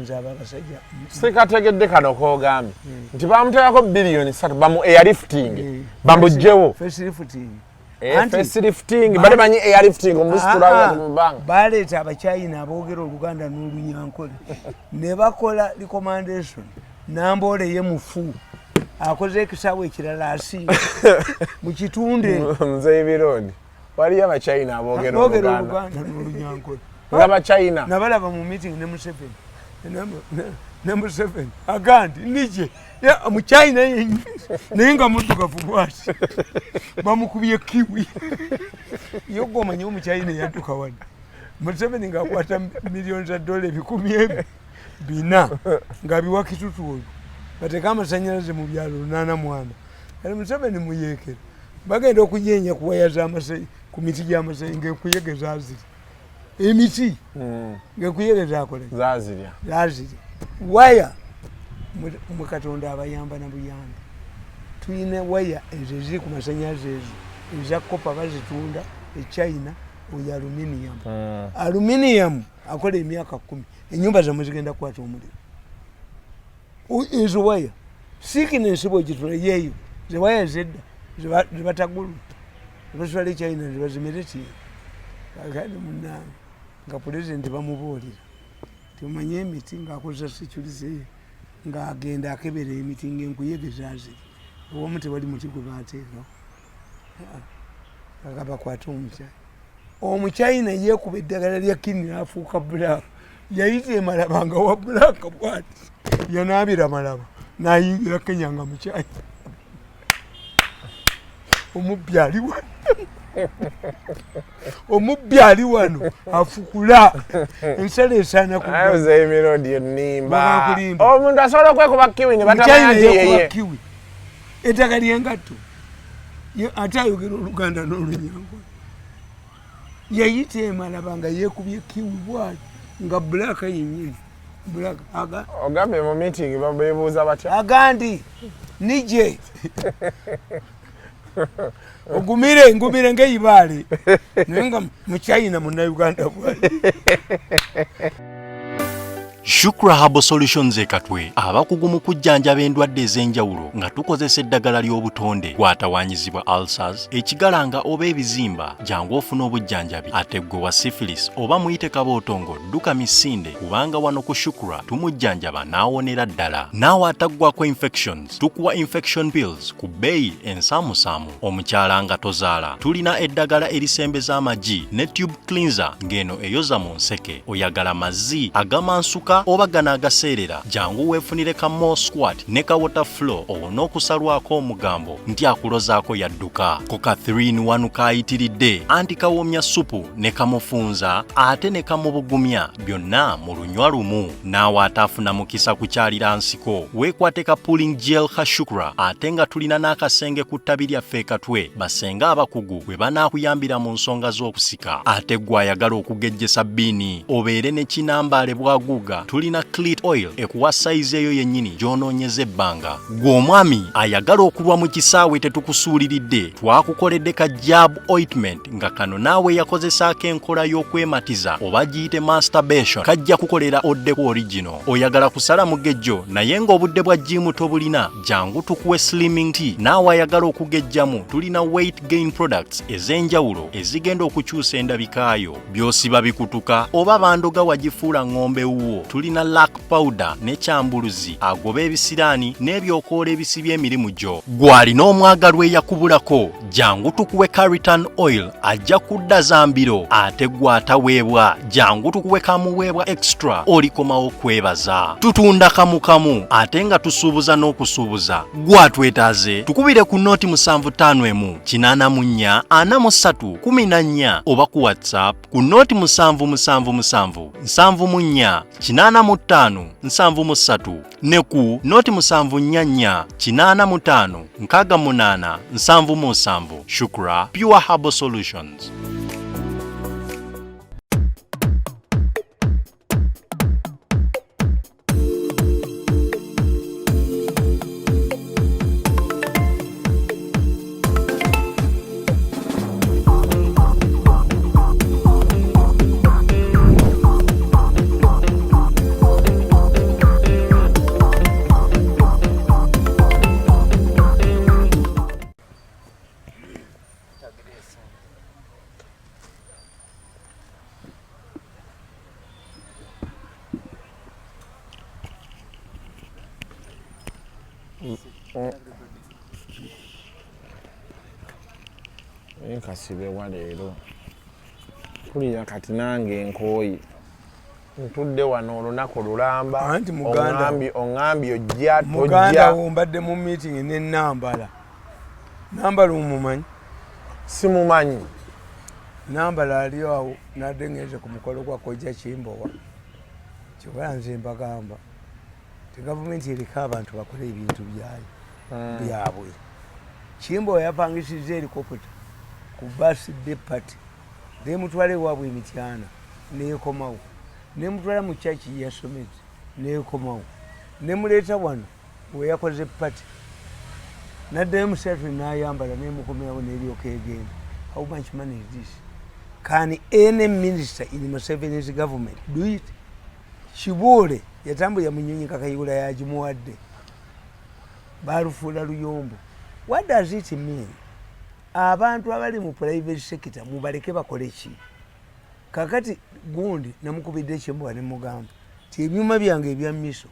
Nze abo abasajja Sikategedde kano kogambye nti bamuteekako biliyoni 3 bamu airlifting bamugjewo. Facelifting. Facelifting, bali manyi airlifting omusitula mu bbanga. Baleeta Abachina aboogera Oluganda n'Olunyankole ne bakola recommendation. Namboole ye mufu, akoze ekisaawe ekirala, asinga mukitunde. Nze ebirundi waliyo Abachina aboogera boogera Oluganda Oluganda n'Olunyankole. Nga Bachina. Nabalaba mu meeting ne Museveni, ne Museveni agandi nije Muchina yennyini, naye nga muddugavu bwati, bamukubye kiwi. Yo gwe omanyi Omuchina eyadduka wano, Museveni ng'akwata miliyoni za dola 400 ng'abiwa Kitutu, oyo bateeke amasanyalaze mu byalo 84. Kati Museveni muyeekera, bagenda okunyenya ku waya ku miti gy'amasanyalaze, ng'enkuyege zaaziri emiti, ng'enkuyege zakola. Zazirya. Zaziri waya. Mwe Katonda abayamba na buyambi. Tuyina waya ezo eziri ku masanyalaze, ezo eza copper bazitunda e China. Oyo aluminium, aluminium akola emyaka 10. Enyumba zammwe zigenda kukwata omuliro. Ezo waya sickness bwegitula yeeyo zewaya zedda zebatagulu zebazitwala e China, zebazimeretinga. Kakati munange, nga pulezidenti bamubuulira timanye emiti, ngaakozesa security, ng'agenda akebera emiti, ngaenkuyege zaziri ewamu, tewali muti gwe bateekawo. Aga bakwate Omuchina. Omuchina yeekuba eddagala lya kini n'afuuka black. Yayita emalaba nga wa black bwati, yanaabira Malaba n'ayingira Kenya nga Muchina. Omubbi ali wano, omubbi ali wano afukula ensalo esaana. Nze emirundi ennimba. Bakulimba. Omuntu asobola okwekuba kiwi ne batamanya Omuchina nti yeekuba yeye. Kiwi, ettaka lyengatto. Ate ayogera Oluganda n'Olunyankole. Yayita emalaba nga yeekubye kiwi bwati, nga black yennyini, black aga. Ogambye mu meeting bebuuza batya? Agandi nije ogumire, ngumire ngaeibaale, naye nga Muchina Munauganda bwali. Shukra Herbal Solutions ekatwe abakugu mu kujjanjaba endwadde ez'enjawulo nga tukozesa eddagala ly'obutonde. Gwatawanyizibwa ulcers, ekigalanga oba ebizimba, jangu ofuna obujjanjabi. Ate ggwe wa syphilis oba muyite kabootongo, dduka misinde, kubanga wano ku Shukra tumujjanjaba n'awonera ddala. Naawe ataggwako infections, tukuwa infection pills ku bbeeyi ensaamusaamu. Omukyala nga tozaala, tulina eddagala erisembeza amagi ne tube cleanser ng'eno eyoza mu nseke. Oyagala mazzi agamansuka oba gano agaseerera, jangu weefunire ka mo squat ne ka water flow, owone okusalwako omugambo nti akulozaako yadduka. Ko ka 3 in 1 kaayitiridde, anti kawoomya supu ne kamufunza ate ne kamubugumya, byonna mu lunywa lumu. Naawe ataafuna mukisa kukyalira nsiko, weekwate ka pulling gel ka Shukra. Ate nga tulina n'akasenge ku ttabi lyaffe ekatwe, basenga abakugu bwe banaakuyambira mu nsonga z'okusika. Ate gwe ayagala okugejjesa bbiini obeere ne kinambaale bwaguuga, tulina clit oil ekuwa sayizi eyo yennyini gy'onoonyeza ebbanga. Gwe omwami ayagala okulwa mu kisaawe, tetukusuuliridde, twakukoledde ka jab ointment, nga kano naawe yakozesaako enkola y'okwematiza oba giyite masturbation, kajja kukolera oddeko original. Oyagala kusala mugejjo naye ng'obudde bwa gym tobulina, jangu tukuwe slimming tea. Naawe ayagala okugejjamu, tulina weight gain products ez'enjawulo ezigenda okukyusa endabikaayo. By'osiba bikutuka oba bandoga wagifuula ŋŋombe wuwo, tulina lac powder ne kyambuluzi agoba ebisiraani n'ebyokoola ebisibye emirimu gyo. Gw'alina omwagalwa eyakubulako, jangu tukuwe caritan oil, ajja kudda zambiro. Ate gw'ataweebwa, jangu tukuwe kamuweebwa extra, olikomawo kwebaza. Tutunda kamukamu ate nga tusuubuza n'okusuubuza. Gwatwetaaze, tukubire ku nooti 751 84 43 14 oba ku WhatsApp ku nooti 777 74 85 73 ne ku nooti 744 85 68 77. Shukra Pure Herbal Solutions. Nkasibewa leero mpulira kati nange nkooye, ntudde wano olunaku lulamba. Anti muganda- Oŋŋambye ojja Muganda tojja. wo mbadde mu meeting ne Nambala. Nambala omumanyi? Simumanyi. Nambala ali awo, nadde ngenze ku mukolo gwa Kojja Kimbowa. Kyobala nze mbagamba ti gavumenti eriko abantu bakole ebintu byayo byabwe. Kimbowa yapangisiza helicopter ku birthday party, nemutwala ewaabwe emityana nekomawo, nemutwala mu church yasomeze nekomawo, nemuleeta wano weyakoze party, naddayo musatu nayambala nemukomerawo neryoka egenda. How much money is this? Can any minister in Museveni's government do it? Kibuule yatambulira mu nyonyi, Kakayigula yagimuwadde, balufuula luyombo. What does it mean? Abantu abali mu private sector mubaleke bakole ki? Kakati gundi namukubidde ekyembwa nemugamba ti ebyuma byange ebya miso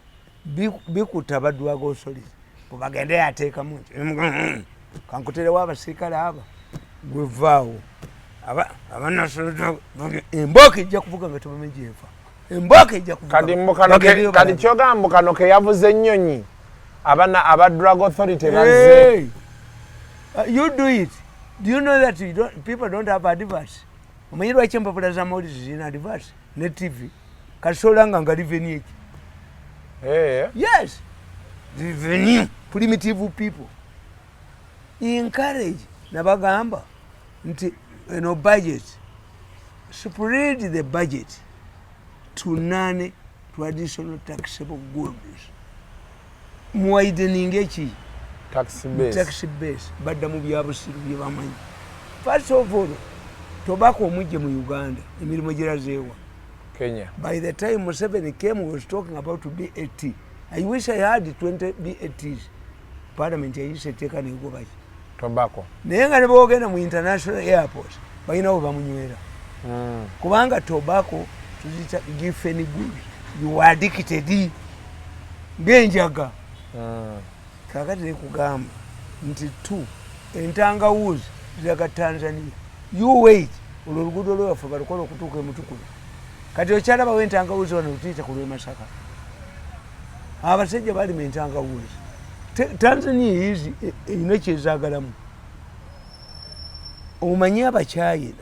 bikutta aba drug authority, bwebagende yateekamu nti kankuterewo abasirikale aba gwevaawo. Embooka ejja kuvuga nga tebamanyi gyenfa, embooka ejja kuvuga. Kati mbu Bagendeyo kati balabe. Kyogamba mbu kano ke yavuze ennyonyi, abana aba drug authority bazze. Hey! You do it. Do you know that you don't, people don't have adverts? Omanyi lwaki empapula z'amawulire zirina adverts ne TV? Kasola nga revenue eki? Yes, revenue. Primitive people encourage. Nabagamba nti eno budget, spread the budget to non traditional taxable goods, muwidening eki? Tax base. Tax base. Badda mu byabusiru bye bamanyi. First of all, tobacco omujje mu Uganda, emirimu girazeewa? Kenya. By the time Museveni came, he was talking about BAT. I wish I had 20 BATs. Parliament yayisa etteeka negobaki? Tobacco. Naye nga ne bwogenda mu international airport, balina we bamunywera, kubanga tobacco tuzita giffen good, you are addicted ng'enjaga. Kakati nekugamba nti t entangawuzi ziraga Tanzania. You wait, olwo oluguudo lwewaffe balukola okutuuka emutukulu. Kati okyalabawo entangawuzi wano lutuyita ku lwemasaka, abasajja balima entangawuzi. Tanzania yizi erina kyezagalamu. Omanyi Abachina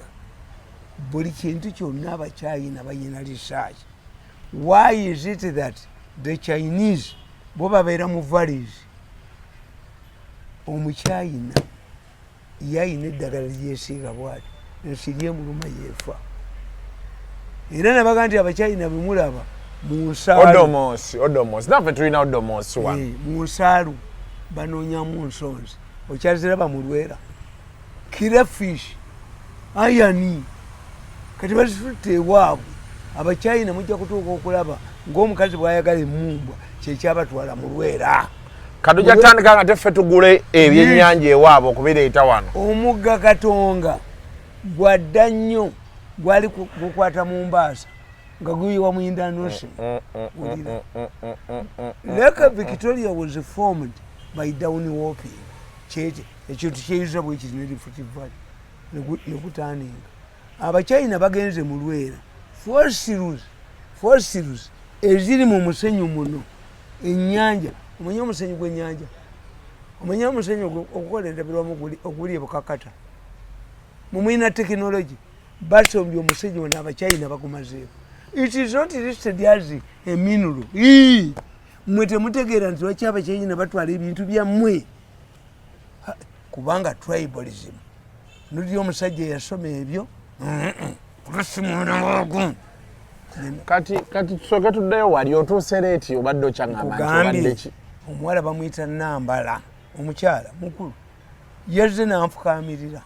buli kintu kyonna, Abachina bayina research. Why is it that the Chinese bo babeera mu valleys? Omuchina yayina eddagala lyesiiga bwati, ensiri emuluma yeefa. Era nabaga nti Abachina bemulaba mu nsaalu Odomos, Odomos, naffe tulina Odomos wano. Mu nsaalu banoonyamu nsonzi, okyaziraba mu lwera, crayfish, ayani. Kati bazitutte ewaabwe Abachina. Mujja kutuuka okulaba ng'omukazi bw'ayagala emumbwa, kyekyabatwala mu lwera. Kati ojja tutandika nga teffe tugule ebyennyanja ewaabwe okubireeta wano. Omugga Katonga gwadda nnyo, gwali gukwata mu Mbaasa nga guyiwa mu Indian Ocean. Wulira. Lake Victoria was formed by down warping. Kyekyo ekintu kyeyuza bwekiti ne Rift Valley nekutaninga. Abachina bagenze mu lwera, fossils, fossils eziri mu musenyu muno ennyanja. Omanyi omusenyu gw'ennyanja? Omanyi omusenyu ogukola endabirwamu oguli ebukakata? Mumwina tekinologi, basombye omusenyu ono, Abachina bagumazeeko. It is not listed as a mineral. Ii! Mmwe temutegeera nti lwaki Abachina batwala ebintu byammwe. Kubanga tribalism. Nuli omusajja eyasoma ebyo kubasimulawagu. Kati tusooke tuddeyo wali otuuse late, obadde okyaŋŋamba nti obadde Kugambye ki? Omuwala bamuyita Nambala, omukyala mukulu, yazze nanfukaamirira.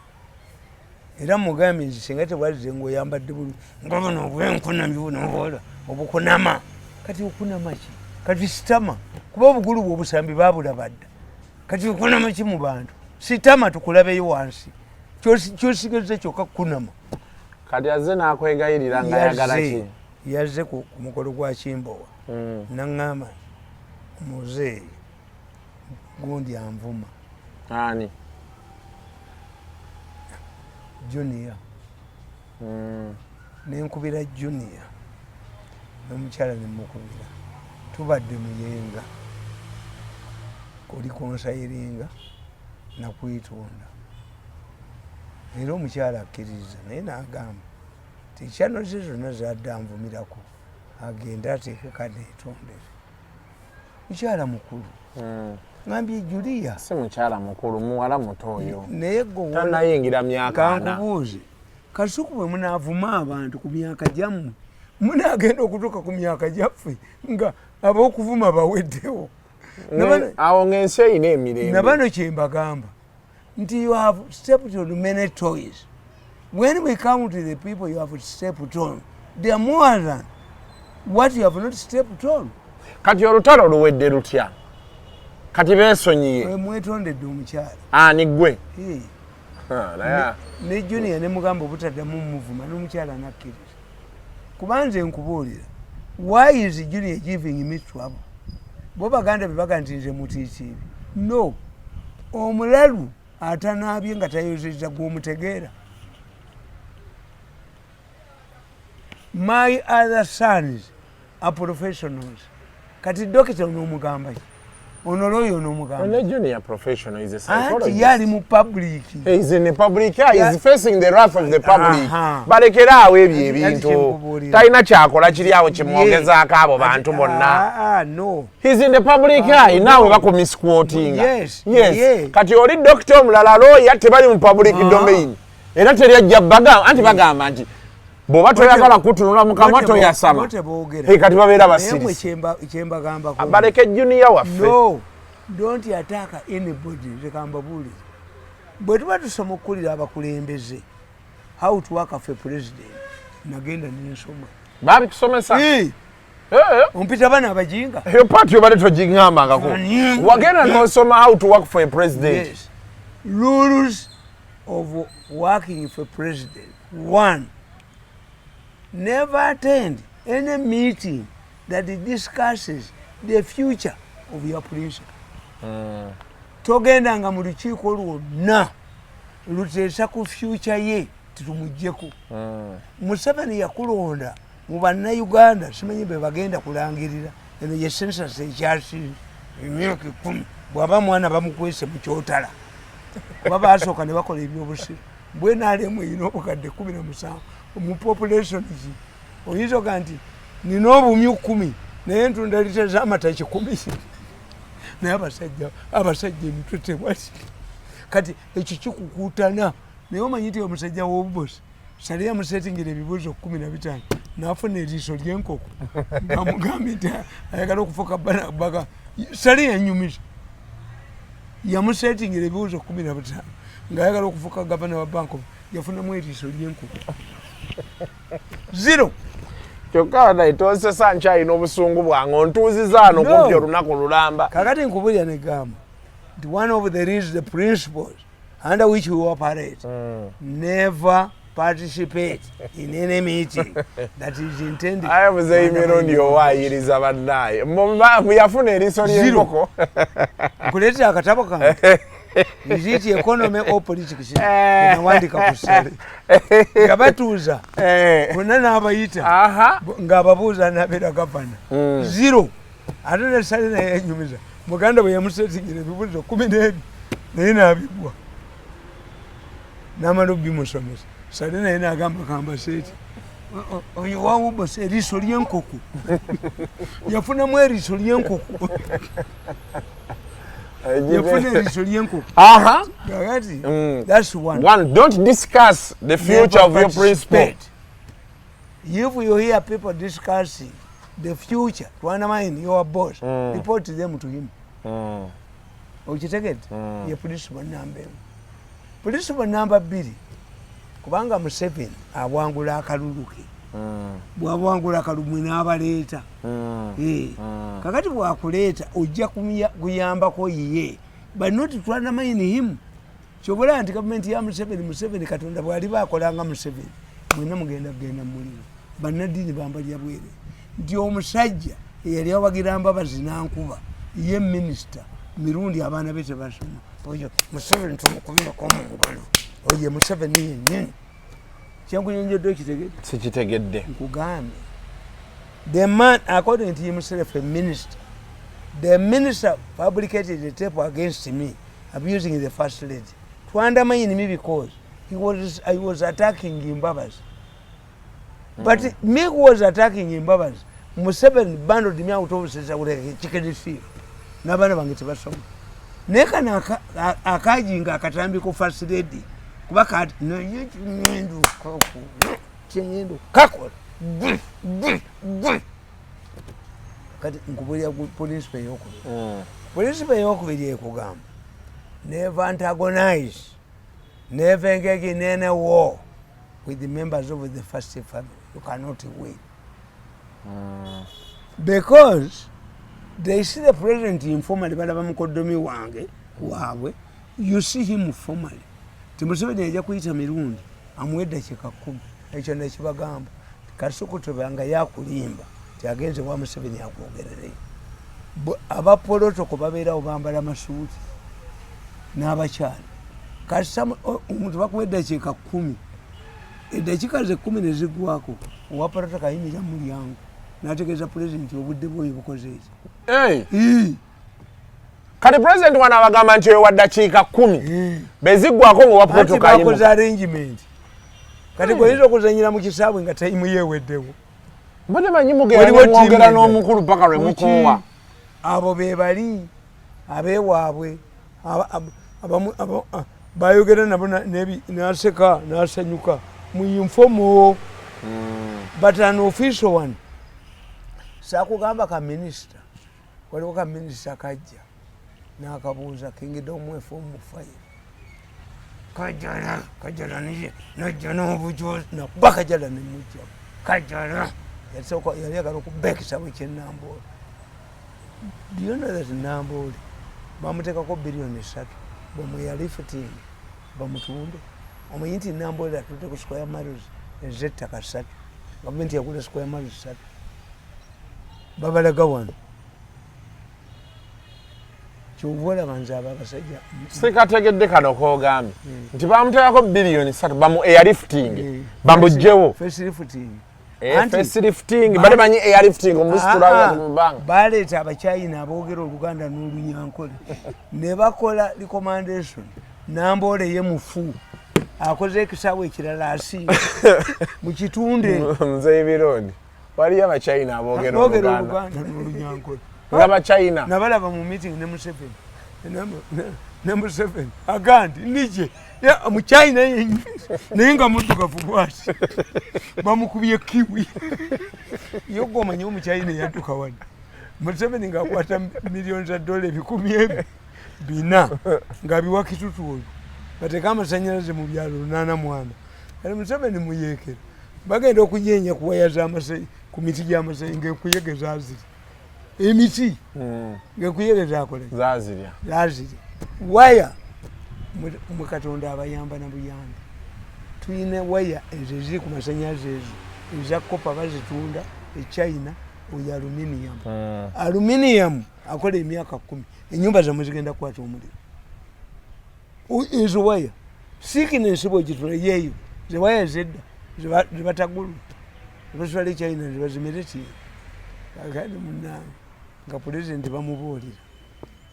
Era mugambye nti singa tewazze ngaoyambadde bulu nga buno obwenkunamyi buno obuwala obukunama. Kati okunama ki? Kati sitama, kuba obugulu bwe obusambi babulaba dda. Kati okunama ki mu bantu? Sitama tukulabeyo wansi. Kyosigeze kyokka kunama. Kati azze n'akwegayirira ng'ayagala ki? Yazze ku mukolo gwa Kimbowa, naŋŋamba, muzeeyi, Gundi anvuma. Ani? Junior. Nenkubira Junior nomukyala nemukubira, tubadde Muyenga oli konsayiringa nakwitonda, era omukyala akkiriza, naye nagamba ti channel ze zonna zadde anvumirako, agende ateeke kade etondere. Mukyala mukulu. Ngambye Julia. Si mukyala mukulu, muwala muto oyo. Naye gwe Tanayingira myaka 40. Kankubuuze, Kasuku, bwe munaavuma abantu ku myaka gyammwe, munaagenda okutuuka ku myaka gyaffe nga ab'okuvuma baweddewo. Awo ng'ensi eyina emirembe. Nabano kyembagamba nti you have stepped on many toes. When we count the people you have stepped on, they are more than what you have not stepped on. Kati olutalo luwedde lutya? Kati beesonyiye? Mwetondedde omukyala. Ani, gwe? Eh. Ha, naye Ne Junior nemugamba obutaddamu muvuma, n'omukyala nakkiriza. Kuba nze nkubuulira, why is Junior giving me trouble? Bo baganda be baga nti nze mutiitiibi. No, omulalu atanaabye nga tayozeza gwomutegeera. My other sons are professionals. Kati dokita onoomugamba ki? Ono lawyer onoomugamba? Ne Junior professional, is a Anti psychologist. ye ali mu public. He's in the public eye. He's facing the wrath of the public. Balekere awo ebyo Ati ebintu. kyenkubuulira. Talina kyakola kiri awo kimwogezaako abo bantu bonna. Ah, ah, no. He's in the public eye. Naawe bakumisquotinga. Yes, Yes. yeah. Kati oli dokita omulala, lawyer, tebali mu public domain. Era teri ajja bagamba, anti bagamba nti bw'oba toyagala kutunula mu kamwa toyasama. Bo teboogera. Hey, kati babeera Naye mwe basirisi. Kyembagambako, Baleke Junior waffe. no, don't attack anybody. Nze kambabuulire, bwe tuba tusoma okukulira abakulembeze, how to work for president, nagenda nensoma. Babikusomesa. Eh, Eh. ompita bana abajinga. Eyo part obadde togiŋŋambangako. Ani? Wagenda n'osoma how to work for a president. Yes. Rules of working for president. One, never attend any meeting that discusses the future of your principal. Togendanga mu lukiiko lwonna luteesa ku future ye titumugjeko. Museveni yakulonda mu Bannayuganda, simanyi be bagenda kulangirira. Eno ye census ekyasinze emyaka 10. Bw'aba mwana bamukwese mu kyotala, kuba basooka ne bakola ebyobusiru. Bwenaalemu erina obukadde 17 mu population ki? Oyinza oga nti nina obumyu 10 naye ntunda lita z'amata 100. Naye abasajja emitwe tewali. Kati ekyo kikukuutana, naye omanyi nti omusajja w'obubosi sali yamusetingira ebibuuzo 15, nafuna eriiso ly'enkoko ngamugambye nti ayagala okufuka baga. Sali yanyumiza, yamusetingira ebibuuzo 15 ng'ayagala okufuka gavana wa Bank of, yafunamu eriiso ly'enkoko, zero. Kyokka naye tonsesa, nkyalina obusungu bwange, ontuuziza ano No. kumpi olunaku lulamba. Kakati nkubulira negamba nti one of the reasons, the principles under which we operate, never participate in any meeting that is intended Aye muzeeyi Mirundi, owaayiriza bannaaye. Yafuna eriiso ly'enkoko. Nkuleetera akatabo kange, Is It Economy or Politics? Nawandika ku ssale nga batuuza bonna n'abayita ng'ababuuza nabeera gavana, zero. Ate nesale naye yanyumiza muganda bwe yamusetingira ebibuuzo 12, naye n'abigwa n'amala obimusomesa. Sale naye n'agamba kambaseeti oyo wawubosa eriiso ly'enkoko, yafunamu eriiso ly'enkoko, yafuna eriiso ly'enkoko. Kakati that's one. One, don't discuss the future Never of your principal. participate. If you hear people discussing the future to undermine your boss, report them to him. Okitegedde? Ye principle namba emu. Principle namba 2, kubanga Museveni awangula akalulu ke, bwawangula akalulu mwe n'abaleeta. Eh. Kakati bwakuleeta ojja kuyambako ye, but not to undermine him. Kyobola nti gavumenti ya Museveni, Museveni Katonda bwaliba akolanga Museveni, mwena mugenda kugenda mumuliro. Bannaddiini bambalya bwere nti omusajja eyali awagira Mbabazi nankuba ye minisita Mirundi abaana be tebasoma. Oyo Museveni tumukubirako mu ngalo, oyo Museveni yennyini. Kyenkunyonjodde okitegedde? Sikitegedde. Nkugambye, the man, according to himself, a minister, the minister fabricated a tape against me abusing the first lady to undermine me because I was attacking Mbabazi. But me who was attacking Mbabazi, Museveni bundled me out of like chicken thief. N'abaana bange tebasoma. Naye kano akajinga akatambi ku first lady kuba kati naye kyengenda okakola, kyengenda okakola gwe gwe gwe. Kati nkubulira principle eyokubiri. Principle eyokubiri ekugamba never antagonize, never engage in any war with the members of the first family. You cannot win because they see the president informally. Balaba mukoddomi wange waabwe. You see him formally. Ti Museveni ajja kuyita Mirundi amuwa eddakiika 10. Ekyo nekibagamba Kasuku tebanga yakulimba ti agenze wa Museveni akwogerereyo. Aba protocol babeerawo bambala masuuti n'abakyala. Kasita omuntu bakuwa eddakiika 10, eddakiika ze 10 ne ziggwako, owa protocol ayimirira mu mulyango n'ategeeza pulezidenti obudde bwoyo bukoze eki. Hey, kati pulezidenti wano abagamba nti oyo wa ddakiika 10 beziggwako nga owa Anti protocol bakoze ayimuka. arrangement. Kati gweoyinza okuzanyira mu kisaawe nga time yeweddewo. Mbadde manyi mugenda Waliwo ne mwogera ttiimu endala. n'omukulu paka lwe mukoowa. Abo be bali abeewaabwe bayogera nabo naseka nasanyuka mu informal, but an official one sakugamba. Ka minisita, waliwo ka minisita kajja nakabuuza kingdom form five. Kajala, kajala niye najja n'obujozi nakuba kajala nemujjamu. Kajala yasooka yali agala okuba ekisabo kyenamboole. Do you know that Namboole bamuteekako biliyoni 3 bwemwe ya lifting bamutunde? Omanyi nti Namboole atudde ku square miles ez'ettaka 3? Gavumenti yagula square miles 3. Babalaga wano. Kyova olaba nze abo abasajja Sikategedde kano kogambye nti bamuteekako biliyoni 3 bamu airlifting bamugjewo. Face lifting. Face lifting, bali manyi airlifting omusitula mu bbanga. Baleeta Abachina aboogera Oluganda n'Olunyankole ne bakola recommendation. Namboole ye mufu akoze ekisaawe ekirala asinga mu kitunde. Nze ebirundi waliyo Abachina aboogera boogera Oluganda Oluganda n'Olunyankole. Nga Bachina? Nabalaba mu meeting ne Museveni. Ne Museveni agandi nije Muchina yennyini naye nga muddugavu bwati bamukubye kiwi. Yo gwe omanyi Omuchina eyadduka wano, Museveni ng'akwata miliyoni za dola 400,000 ng'abiwa Kitutu oyo bateeke amasanyalaze mu byalo 84. Kati Museveni muyeekera bagenda okunyenya ku waya ku miti gy'amasanyalaze ng'enkuyege zaaziri emiti ng'enkuyege zakola Zazirya. Laziri waya. Mwe Katonda abayamba na buyambi. Tuyina waya ezo eziri ku masanyalaze, ezo eza copper bazitunda e China. Oyo aluminium, aluminium akola emyaka 10. Enyumba zammwe zigenda kukwata omuliro. Ezo waya thickness bwegitula yeeyo ze waya zedda zebatagulu zebazitwala e China zebazimeretinga. Kakati munange nga pulezidenti bamubuulira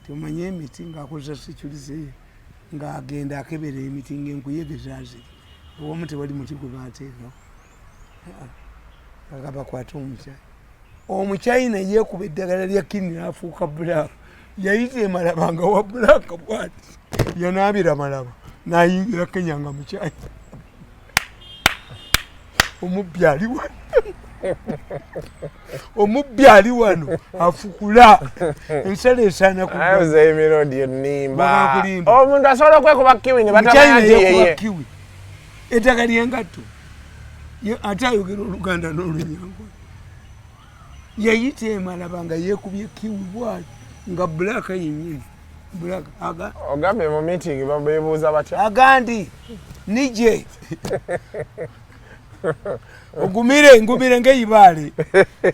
timanye emiti ngaakozesa security ye ng'agenda akebera emiti ng'enkuyege zaziri ewamu tewali muti gwe bateekawo. Aga bakwate Omuchina. Omuchina yeekuba eddagala lya kini n'afuuka black. Yayita emalaba nga wa black bwati yanaabira Malaba n'ayingira Kenya nga Muchina. Omubbi ali wano, omubbi ali wano afukula ensala esaana ku Ayoza emirundi ennimba. Bw'akulimba. Omuntu asobola okwekuba kiwi ne batamanya Omuchina nti yeekuba yeye. Kiwi ettaka lyengatto. Ate ayogera Oluganda n'Olunyankole. Yayita emalaba nga yeekubye kiwi bwati nga black yennyini black aga. Ogambye mu meeting bebuuza batya? Agandi nije. Ogumire, ngumire ng'eibaale.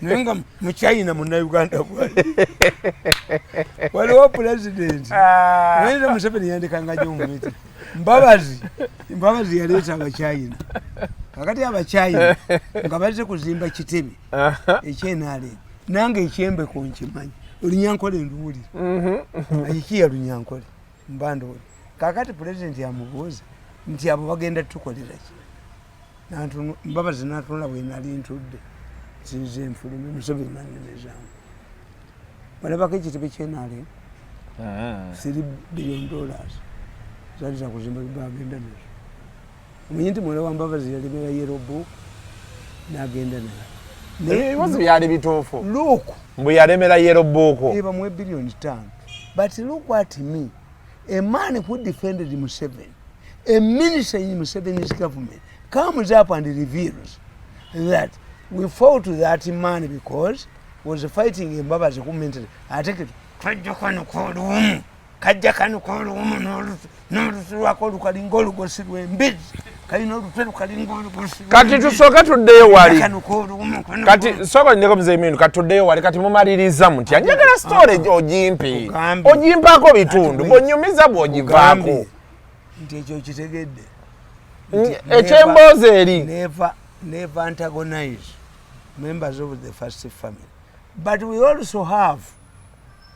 Naye nga mu China Munnayuganda bwali. Waliwo pulezidenti. Naye Museveni yandikanga nnyo mu miti. Mbabazi yaleeta Abachina. Kakati Abachina nga bazze kuzimba kitebe ekyenaleero. Nange ekyembeko nkimanyi. Olunyankole nduwulira. Ekiya Lunyankole mba nduwulira. Kakati pulezidenti amubuuza nti abo bagenda tukolera ki? Mbabazi n'atunula bwe nali ntudde. Nsinze nfulume, Museveni nanyumizaamu. Balabako ekitebe kyenaleero. $3 billion zaali zakuzimba, bagenda nazo. Omanyi nti muwala wa Mbabazi yalemera yellow book n'agenda nayo. Ebibuzo byali bituufu? Look. Mbu yalemera yellow book. Bamuwe 5 billion. But look at me, a man who defended Museveni, a minister in Museveni's government, comes up and reveals that we fought that man because was fighting Mbabazi who meant ate kajja kano k'oluwumu, kajja kano k'oluwumu n'olusu lwako lukalinga olugosi lw'embizzi, kalina olutwe lukalinga olugosi. Kati tusooke tuddeyo wali. Kano k'oluwumu kano. Kati sooka ndeko Muzeyi, kati tuddeyo wali. Kati mumaliriza mutya? Njagala story ogimpe. Ogambye. Ogimpaako bitundu. Ati bwonyumiza bw'ogivaako. Ogambye nti ekyo kitegedde. Ekyemboozi eri. Never, never antagonize members of the first family, but we also have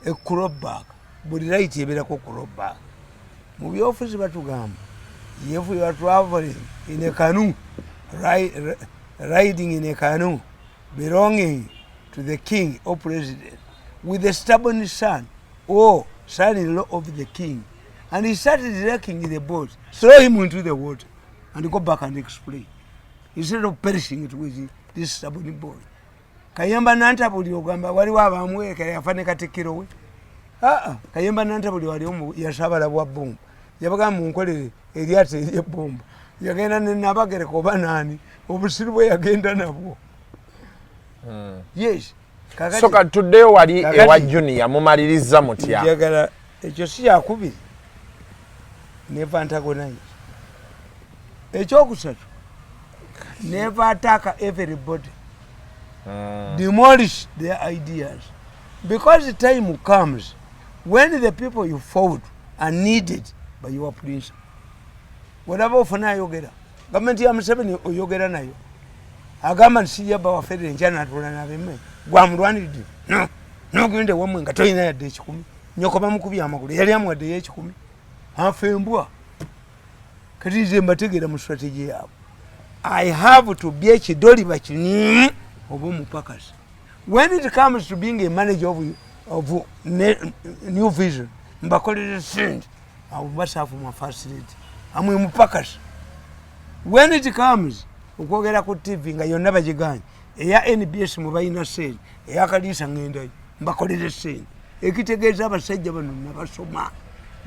a clawback. Buli right ebeerako clawback. Mu byofuzi batugamba, if you are traveling in a canoe, riding in a canoe belonging to the king or president with a stubborn son or son-in-law of the king, and he started wrecking the boat, throw him into the water and go back and explain, instead of perishing it with this stubborn boy. Kayemba Nantabuli ogamba waliwo abamuwerekera yafa ne katikkiro we. Aa, Kayemba Nantabuli wali omu yasabala bwa bbumba, yabagamba munkolere eryato eryebbumba. Yagenda nenabagereka oba naani, obusiru bwe yagenda nabwo. Yes. So kati tuddeyo wali ewa Junior, mumaliriza mutya? Njagala ekyo si kyakubiri, never antagonize. Ekyokusatu, never attack everybody. Demolish their ideas, because the time comes when the people you fought are needed by your principle. Olaba ofuna ayogera gavumenti ya Museveni, oyogera nayo agamba nti sijja bawafere, enkya natula nabeme gwamulwaniridde no nogenda ewamwe nga tolina yadde 100. Nyoko bamukubye amagulu, yali amuwaddeyo 100, afa embwa. Kati nze mbategeera mu strategy yaabwe. I have to be ekidoli bakinimu oba omupakasi. When it comes to being a manager of New Vision, mbakolere sente abo basafu mwa facility amwe mupakasi. When it comes okwogera ku TV nga yonna bagiganye, eya NBS mubalina sente, eyakaliisa ngendayo mbakolere sente. Ekitegeeza abasajja bano nabasoma.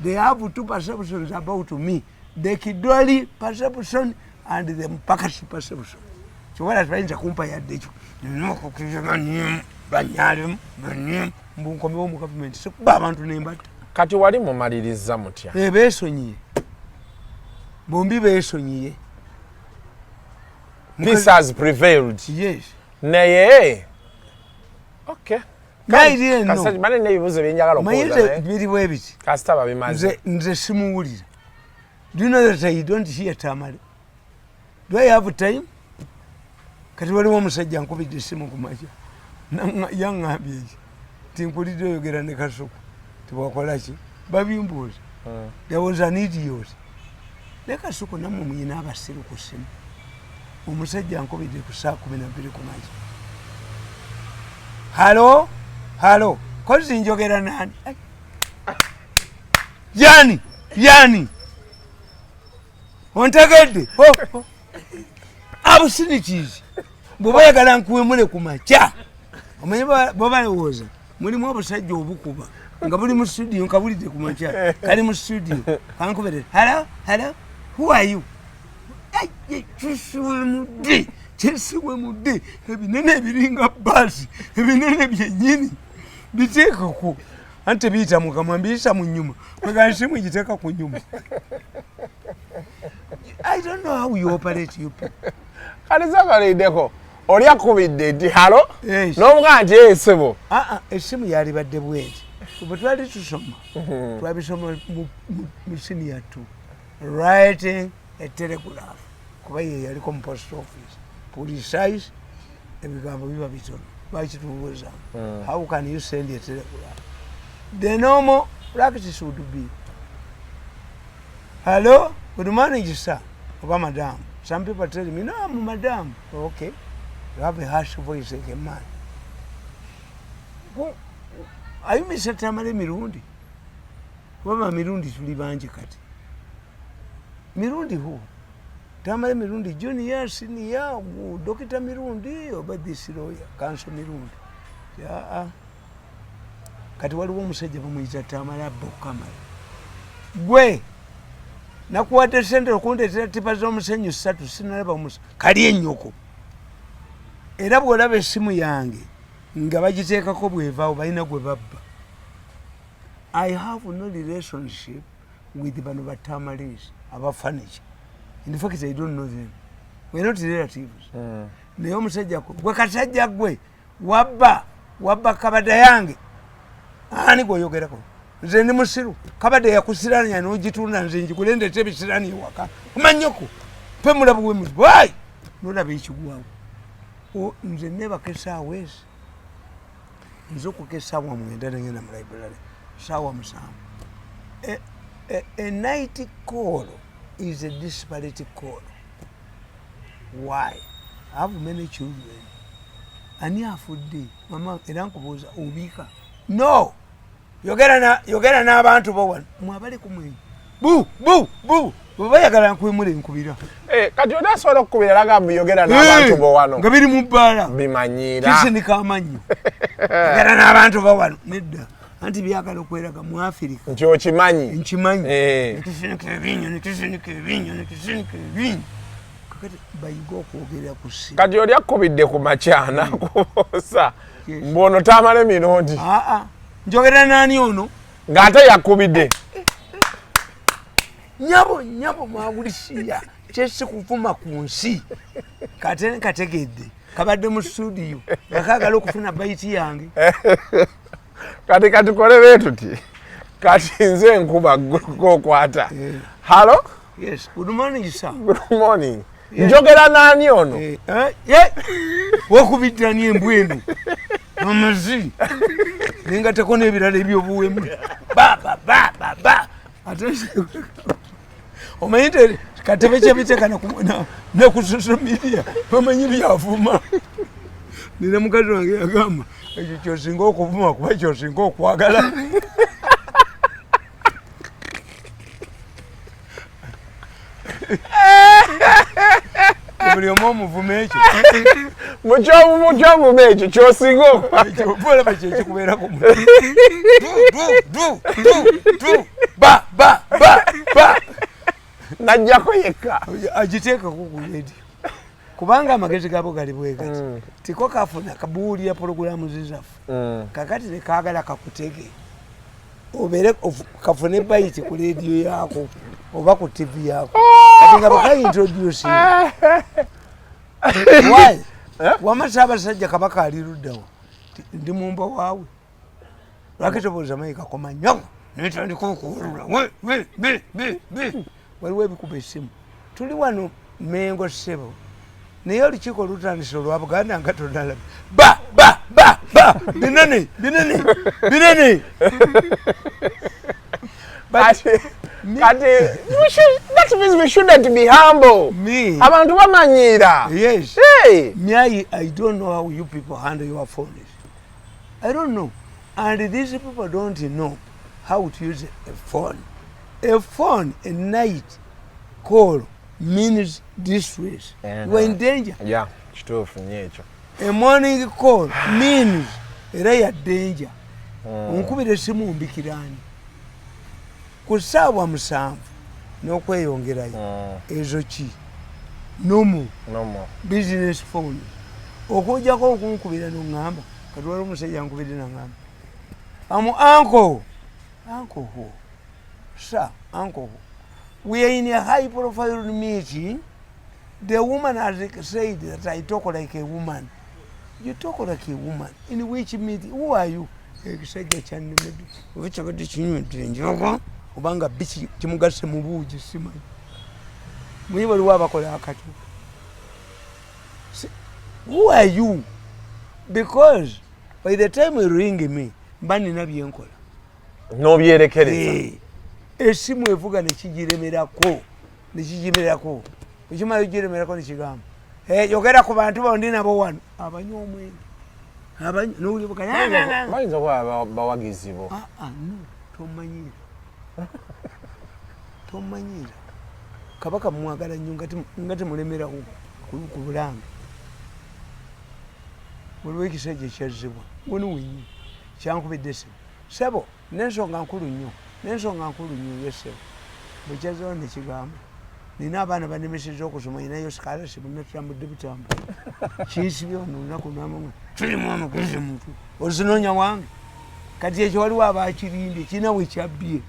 They have two perceptions about me, the kidoli perception and the mpakasi perception. Kyowala tebayinza kumpa yadde ekyo. Nina okukkiriza banimu banyalemu banimu mbunkomewo mu gavumenti, sikuba abantu nembatta. Kati wali mumaliriza mutya? Beesonyiye bombi, beesonyiye. Peace has prevailed. Yes. Naye okay. Naye eno Kasita mane n'ebibuuzo byenjagala manyi okubuuza nze naye biri bwe biti. Kasita babimaze. Nze simuwulira. Do you know that I don't hear Tamale? Do I have time? Kati waliwo omusajja nkubidde essimu ku makya, yaŋŋambye eki ti nkulidde oyogera ne Kasuku tibwakolaki babimbuuza. There was an idiot ne Kasuku. Nammwe muyina abasiru ku ssimu. Omusajja nkubidde ku saa 12 ku makya, "Hello, hello, kozi njogera nani?" Ai. Yani yani ontegedde. Oh, oh. Obscenities. Bw'oba oyagala nkuwemule ku makya, omanyi bwe balowooza mulimu obusajja obukuba nga buli mu studio nkabulidde ku makya kali mu studio kankubere, "Hello, hello, who are you?" Ai, ai, kisiwemudde, kisiwemudde. Ebinene ebiringa baasi, ebinene byennyini biteekako anti tebiyita mukamwa, mbiyisa mu nyuma. Kwegansimu giteeka ku nyuma. I don't know how you operate, you people. Kati sokoliddeko oli akubidde nti hello, n'omugaa nti esebo. Aa, essimu yalibadde bweti. Bwe twali tusoma, twabisoma mu senior two, writing a telegraph, kuba ye yaliko mu post office. Precise, ebigambo biba bitono. Lwaki tubuuza? How can you send a telegraph? The normal practice would be, hello, good morning sir, oba madam. Some people tell me, no, I'm madam. Okay, you have a harsh voice like a man. Are you Mr. Tamale Mirundi? Kuba Mirundi tuli bangi kati. Mirundi who? Tamale Mirundi junior, senior, Dr. Mirundi oba this lawyer, Counsel Mirundi. Yeah. Kati waliwo omusajja bamuyita Tamale Abbo Kamala. Gwe nakuwadde sente okundeetera tipa z'omusenyu ssatu, sinalaba omusa kali ennyoko. Era bw'olaba essimu yange nga bagiteekako bwevaawo, balina gwe babba. I have no relationship with bano batamalis aba furniture. In fact, I don't know them. We're not relatives. Naye omusajja gwe kasajja gwe wabba kabada yange, ani gweoyogerako? Nze ndi musiru? Kabadde yakusiranya n'ogitunda, nze njigule ndeete ebisirani ewaka omanyoko pe mulabu wemuzi wai nolaba ekigwawo. Nze nebaka esaawa ezi, nze okuka esaawa 9 nengenda mu library saawa 7. A night call is a desperate call. Why? I have many children. Ani afudde mama? Era nkubuuza, obiika no yogera n'abantu bo wano mwabali kumwenyi bu bu bu bwe bayagala nkwemula enkubira. Eh, kati oli asobola okukubira laga mbu yogera n'abantu bo wano. Nga biri mu bbaala. Bimanyiira. Kisinika amannyo, yogera n'abantu bo wano. Nedda, anti byagala okweraga mu Afirika. Nti okimanyi. Nkimanyi. Eh. Nekisinika ebinyo, nekisinika ebinyo, nekisinika ebinyo. Kakati bayiga okwogerera ku ssimu. Kati oli akubidde ku makya nakubuuza Yes. mbu ono Tamale Mirundi. Aa, njogera naani ono? Ng'ate yakubidde. Nyabo, nyabo, mwawulisiya kyesikuvuma ku nsi. Kate nkategedde kabadde mu studio nga kagala okufuna bite yange. Kati katukole bwe tuti, kati nze nkuba, gwokwata. Hello. Yes, good morning sir. Good morning, njogera naani ono? Eh, eh, eh, wakubiddani embwa eno amazi nengateko n'ebirala ebyobuwemu ba ba ba ba ba. Ate omanyi nti katebe kyebiteeka ne ku social media bamanyi byavuma. Nina mukazi wange yagamba ekyo kyosinga okuvuma kuba kyosinga okwagala. Buli omu omuvuma ekyo. Mukyovuma ekyo kyosinga Ekyo olaba kyekikubeera ku mutwe. Du, du, du, du, du, ba ba ba ba. Najjako yekka. Agiteekako ku rediyo kubanga amagezi gaabo gali bwe gati. Tiko kafuna kabuulira pologulamu zaffe. Kakati tekagala kakutege obeere kafune bite ku rediyo yaako oba ku TV yaako. Kati nga bakaintroducing why? Wama Ssaabasajja Kabaka ali luddawa? Ndi mumba waawe, lwaki tobuuza mayi kakomanyo netandika okuwulula we we be be be? Waliwo ebikuba essimu, tuli wano Mengo ssebo, naye olukiiko lutandise olwa Buganda nga tonalaba ba ba ba ba binene binene binene. Kati that means we shouldn't be humble. Me. Abantu bamanyiira. Yes. Hey. Me, I don't know how you people handle your phones. I don't know. And these people don't know how to use a phone. A phone, a night call means distress. You are in danger. Yeah, kituufu nnyo ekyo. A morning call means era ya danger. Onkubira esimu mbikirani ku ssaawa 7 n'okweyongerayo, ezo ki nomu No more. Business phone okujjako okunkubira noŋŋamba. Kati waliwo omusajja nkubidde naŋŋamba, am uncle, uncle who? Sir, uncle who? We are in a high profile meeting. The woman has said that I talk like a woman. You talk like a woman. In which meeting? Who are you? Ekisajja kyannemedde oba kyabadde kinywedde enjogo obanga bi kimugasse mu buugi, simanyi. Muyi waliwo abakola akatu. Who are you? Because by the time you ring me, mba nina byenkola. N'obyerekereza. Esimu evuga nekigiremerako, ekimala ogiremerako nekigamba, "Eh, yogera ku bantu bondi nabo wano abanywa omwenge." Bayinza okuba bawagizi bo. Ah, ah, no, tomanyira, tomanyira. Kabaka mumwagala nnyo nga temulemerawo ku Bulange. Waliwo ekisajja ekyazzibwa wano wenyini, kyankubidde essimu, "Sebo, nensonga nkulu nnyo, nensonga nkulu nnyo." Yesebo, bwekyazzewo nekigamba, "Nina abaana banemeseza okusoma, inayo scholarship, natambudde butambula, kinsibye wano olunaku namamwe, tulimu amagezi mutu ozinoonya wange." Kati ekyo waliwo abakirimbye, kirina wekyabbye,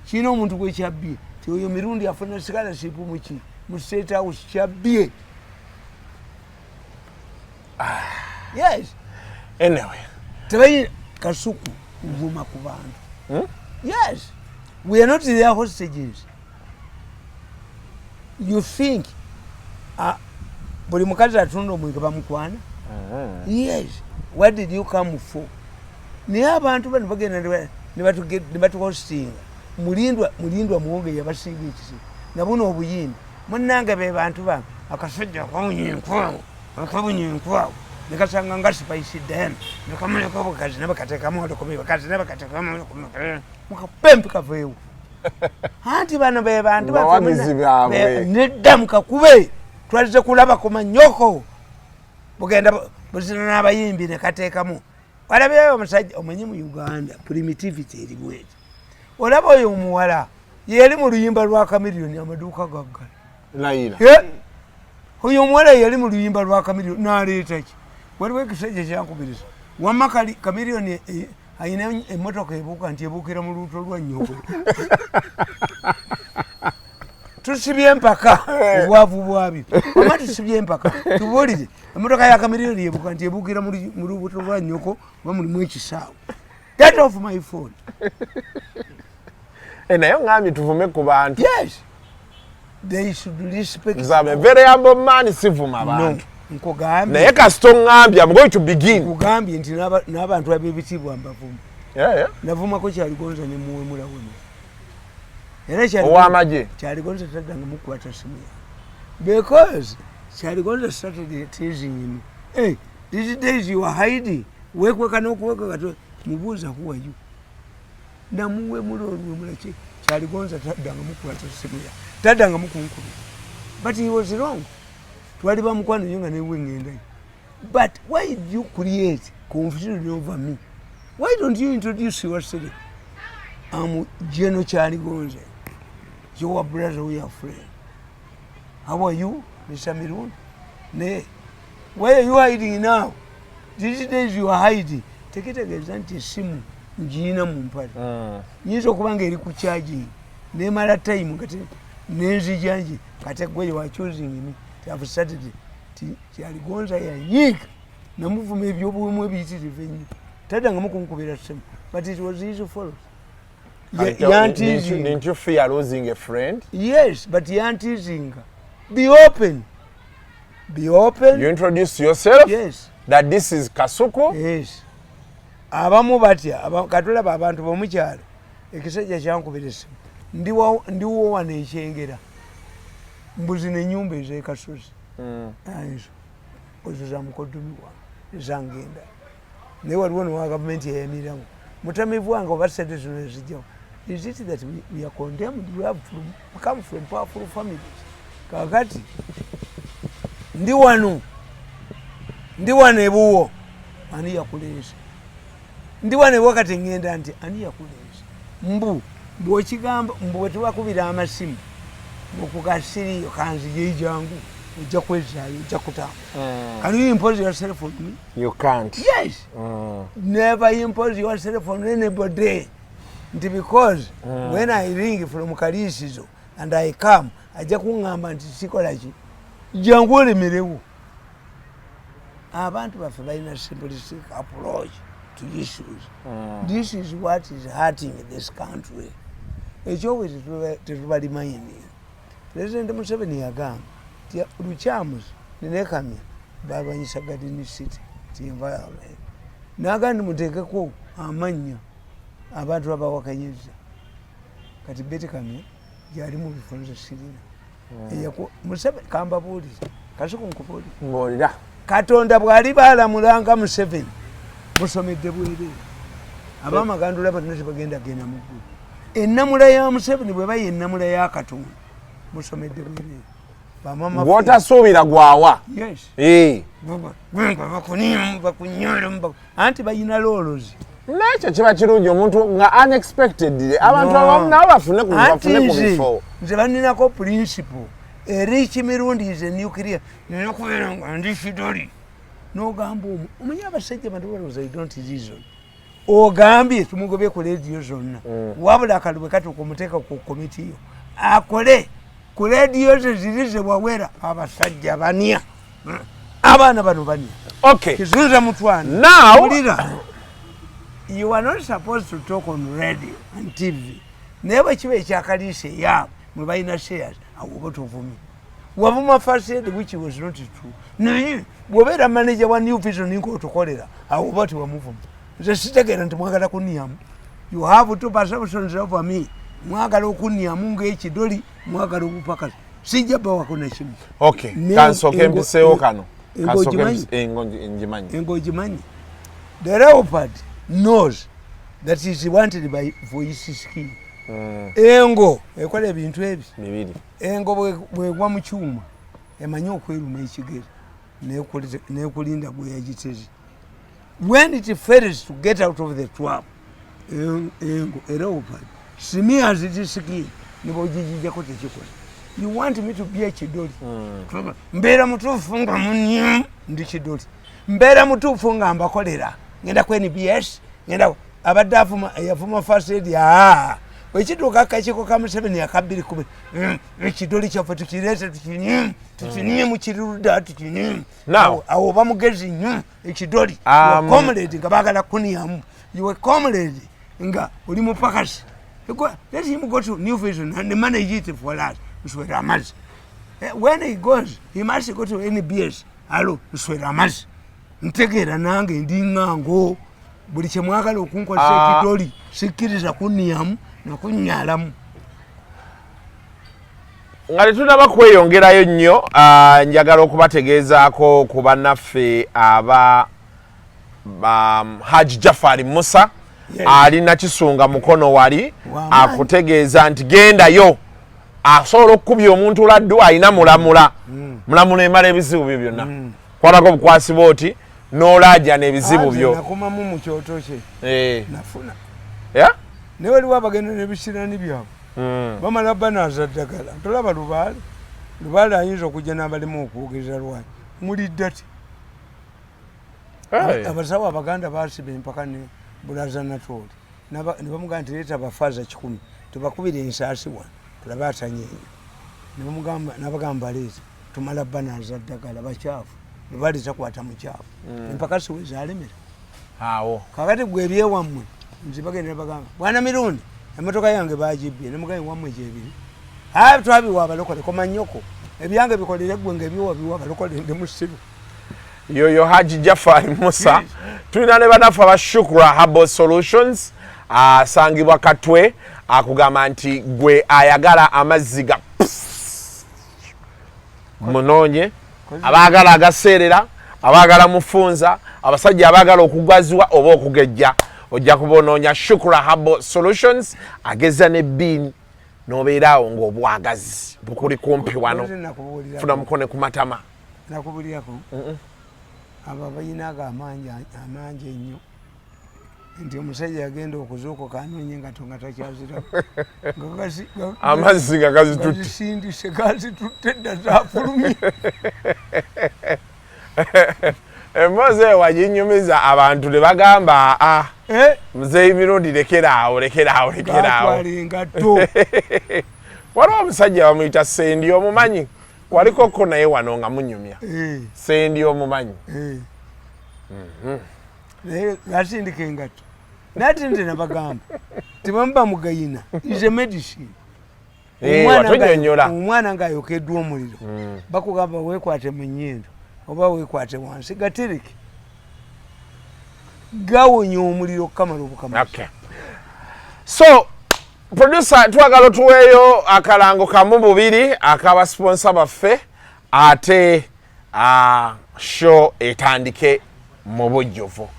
kirina omuntu gwekyabbye ti oyo Mirundi afuna scholarship muki mu State House. Kyabbye, yes. Anyway. Tebayi Kasuku kuvuma ku bantu. Yes, we are not their hostages. You think buli mukazi atunda omwenge bamukwana? Yes, what did you come for? Naye abantu bano bagenda ne batuhostinga. Mulindwa, Mulindwa Muwonge yabasiiga ekisibo nabuno obuyindi. Munnange, be bantu bange. Akasajja akawunya enkwawo, akawunya enkwawo, nekasanga nga Spice Diana, nekamuleka obukazi, nabakateekamu olukumi, bakazi nabakateekamu olukumi, mukapempe kaveewo. Anti bano be bantu baffe. Bawagizi baabwe. Nedda, mukakube, twazze kulaba ku manyoko. Bugenda buzina n'abayimbi nekateekamu. Walabyeyo omusajja omanyi mu Uganda primitivity eri bweti. Olaba oyo omuwala yali mu luyimba lwa Kamiliyoni, amaduuka gaggala. Layira. Oyo omuwala yali mu luyimba lwa Kamiliyoni, naleeta ki? Waliwo ekisajja kyankubiriza, wamma Kamiliyoni ayina emmotoka ebuuka, nti ebuukira mu luuto lwa nnyoko. Tusibye empaka, obwavu bwabyo. Wamma tusibye empaka, tubuulire, emmotoka ya Kamiliyoni ebuuka, nti ebuukira mu lubuto lwa nnyoko oba mulimu ekisaawe? Get off my phone. Eh, naye oŋŋambye tuvume ku bantu. Yes, they should respect. Nze am a very humble man, sivuma No, bantu. nkugambye. Naye kasita oŋŋambye, I'm going to begin. Nkugambye nti n'abantu ab'ebitiibwa mbavuma. Navumako Kyaligonza ne muwemula wano era Ow'amagye. Kyaligonza taddanga mukwata simu yange because Kyaligonza started teasing me, "Hey, these days you are hiding, wekweka n'okuweka." Kati mubuuza, "Who are you?" Namuwemula oluwemula ki. Kyaligonza taddanga mukwata simu yange, taddanga mukunkubira, but he was wrong. Twali bamukwano nyo nga newe ngendayo. But why do you create confusion over me? Why don't you introduce yourself? "I'm General Kyaligonza, your brother, we are friend. How are you, Mr. Mirundi?" Ne why are you hiding now? These days you are hiding. Tekitegeeza nti esimu ngiina mu mpale. Nyinza okuba nga eri ku charging, nemala time kati nenzija nje, kati gwe you are choosing me. Have started ti Kyaligonza yanyiika, namuvuma ebyobuwemu ebiyitirivu ennyo, taddangamu kunkubira simu, but it was his fault. Yanteasinga. Didn't you fear losing a friend? Yes, but yanteasinga. Be open, be open. You introduce yourself Yes. that this is Kasuku. Yes, abamu batya. Katulaba abantu bomukyalo. Ekisajja kyankubira esimu, ndiwo wano ekyengera, mbuzi nenyumba ezekasozi. Ezo ezo za mukoddomi wange ezangenda, naye waliwo nowa gavumenti yayamiriramu mutamivu wange oba sente zino ezijjawo. Is it that we are condemned? We have come from powerful families. Kakati ndi wano, ndi wano ebuwo, ani yakuleese? Ndi wano ebuwo, kati ŋŋenda nti ani yakuleese? Mbu bwokigamba mbu bwetubakubira amasimu okugasiriyo kanzije jangu, ojja kwezaayo, ojja kutambula. Can you impose yourself on me? You can't. Yes. Never impose yourself on anybody, nti because when I ring from Kalisizo and I come, ajja kuŋŋamba nti sikola ki. Jangu olemerewo. Abantu baffe balina simplistic approach to issues. This is what is hurting this country. Ekyobwe tetubalimayini. President Museveni yagamba ti Lukyamuzi ne Kamya balwanyisa Garden City ti environment, naga nti muteekeko amannya abantu abawakanyiza. Kati Beti Kamya gyali mu bifo, nze sirina. Museveni, kambabuulire, Kasuku, nkubuulire. Mbuulira. Katonda bw'aliba alamulanga Museveni, musomedde bwereere. Abamagandula bonna tebagenda genda mu ggulu. Ennamula ya Museveni bweba yennamula ya Katonda, musomedde bwereere. Bamama. Gwotasuubira gwawa. Yes. Eh. Gwenga bakunimu bakunyolemu, anti bayina loolozi. Nakyo kiba kirungi omuntu nga unexpected abantu No. abamu nabo bafune ku Anti bafune ku nze bifo. Nze baninako principle. Eriki mirundi is a nuclear, nina kubeera nga ndi kidoli. Nogamba omu omanyi abasajja bantu balowooza you don't reason. Ogambye tumugobye ku lediyo zonna, wabula akalulu bwe katuuka omuteeka ku komiti yo akole ku lediyo ze ziri zewawera. Abasajja banya, abaana bano banya. Okay. Kizunza mutwana. Now- Wulira. You are not supposed to talk on radio and TV, naye bwe kiba ekyakaliisa eyaabwe mwe balina shares, awo oba tovumye. Wavuma first, which was not true, naye bw'obeera manager wa New Vision ngaotukolera, awo oba tewamuvuma. Nze sitegeera nti mwagala kunyamu. You have two perceptions over me. Mwagala okunyamu ngaekidoli, mwagala obupakasi. Sijja bawako nakimu. Okay. Kansooke mpiseewo kano. Engo Kansooke ogimanyi? Engo ngimanyi. Engo ogimanyi? The leopard knows that is wanted by for his skin. Engo ekola ebintu ebi. Bibiri. Engo bwegwa mu kyuma, emanyi okweruma ekigere nekulinda gwe yagiteze. When it fails to get out of the trap, engo, a leopard smears its skin, nibogigijjako tekikola. You want me to be ekidoli? Mbeera mutuufu nga munyu, ndi kidoli. Mbeera mutuufu nga mbakolera, ngenda ku NBS, ngenda abadde avuma, yavuma first lady. Aa, bwekituuka akakiiko ka Museveni aka 210, ekidoli kyaffe tukireete, tukinye, tukinye mukiruda, tukinye. Now- Awo oba mugezi nnyo ekidoli. Comrade nga baagala kuniyamu, you comrade nga oli mupakasi. Let him go to New Vision and manage it for us. Nswera amazzi. When he goes, he must go to NBS. Alo, nswera amazzi. Ntegeera nange ndi ŋŋango. Buli kye mwagala okunkozesa. Ekidoli sikkiriza kunniyamu nakunnyalamu. Nga tetunaba kweyongerayo nnyo, njagala okubategeezaako ku bannaffe aba Haji Jafari Musa. Ali Nakisunga Mukono wali. Wamaanyi. Akutegeeza nti gendayo, asobola okukubya omuntu laddu, alina mulamula. Mulamula emala ebizibu byo byonna. Kwatako obukwasi bwoti n'olaajana ebizibu Nze byo. Nakomamu mu kyoto kye. Nafuna. Yeah? Naye waliwo abagenda n'ebisirani byabwe. Bamala banaaza ddagala. Tolaba Lubaale? Lubaale ayinza okujja n'abalema okwogeza. Lwaki mulidda ti? Hey. Abasawo Abaganda basiba empaka ne Bulaza Natooli, ne bamugamba nti leeta abafaaza 100 tubakubira ensaasi wano tulabe atanyeenya. Nabagamba leeta, tumala banaaza ddagala, bakyafu. Lubaale takwata mukyafu. Empaka siwe zalemera. Awo. Kakati gwe ebyewammwe, nze bagenda bagamba, "Bwana Mirundi, emotoka yange bagibbye." Nemugaye, "Wammwe gyebiri?" "A, twabiwa abalokole." Komanyoko, ebyange bikolere gwe nga ebiwa biwa abalokole. Ndi musiru. Yoyo Haji Jafari Musa. Tulina ne bannaffe aba Shukra Herbal Solutions, asangibwa Katwe. Akugamba nti gwe ayagala amazzi ga munoonye, abaagala agaseerera, abaagala mufunza, abasajja abaagala okugaziwa oba okugejja, ojja kuba onoonya Shukra Herbal Solutions. Ageza n'ebbiini n'obeeraawo ng'obwagazi bukuli kumpi wano. Nze nakubuulirako. Funa mukone ku matama. Nakubulirako abo abalina ago amangi, amangi ennyo, nti omusajja yagenda okuzuukuka anoonye engato nga takyaziraba. Nga Amazzi nga gazitutte. Gazisindise, gazitutte dda, zafulumye. Emboozi eyo waginyumiza abantu ne bagamba, "Aa, Eh, Muzeeyi Mirundi, lekeraawo, lekeraawo, lekeraawo." Gatwala engatto. Waliwo omusajja bamuyita Sendi, omumanyi? Walikoko naye wano nga munyumya. Eh. Sendi omumanyi. Eh. Naye gasindika engatto, nate nze nabagamba tebamuba mugayina is a medicine. Watunyonyola. Omwana ngaayokeddwa omuliro, bakugamba weekwate mu nnyindo oba weekwate wansi, gatereke, gawonya omuliro okukamala obukamala. Okay. So producer, twagala otuweeyo akalango kamu bubiri akaba sponsor baffe, ate show etandike mu bujjuvu.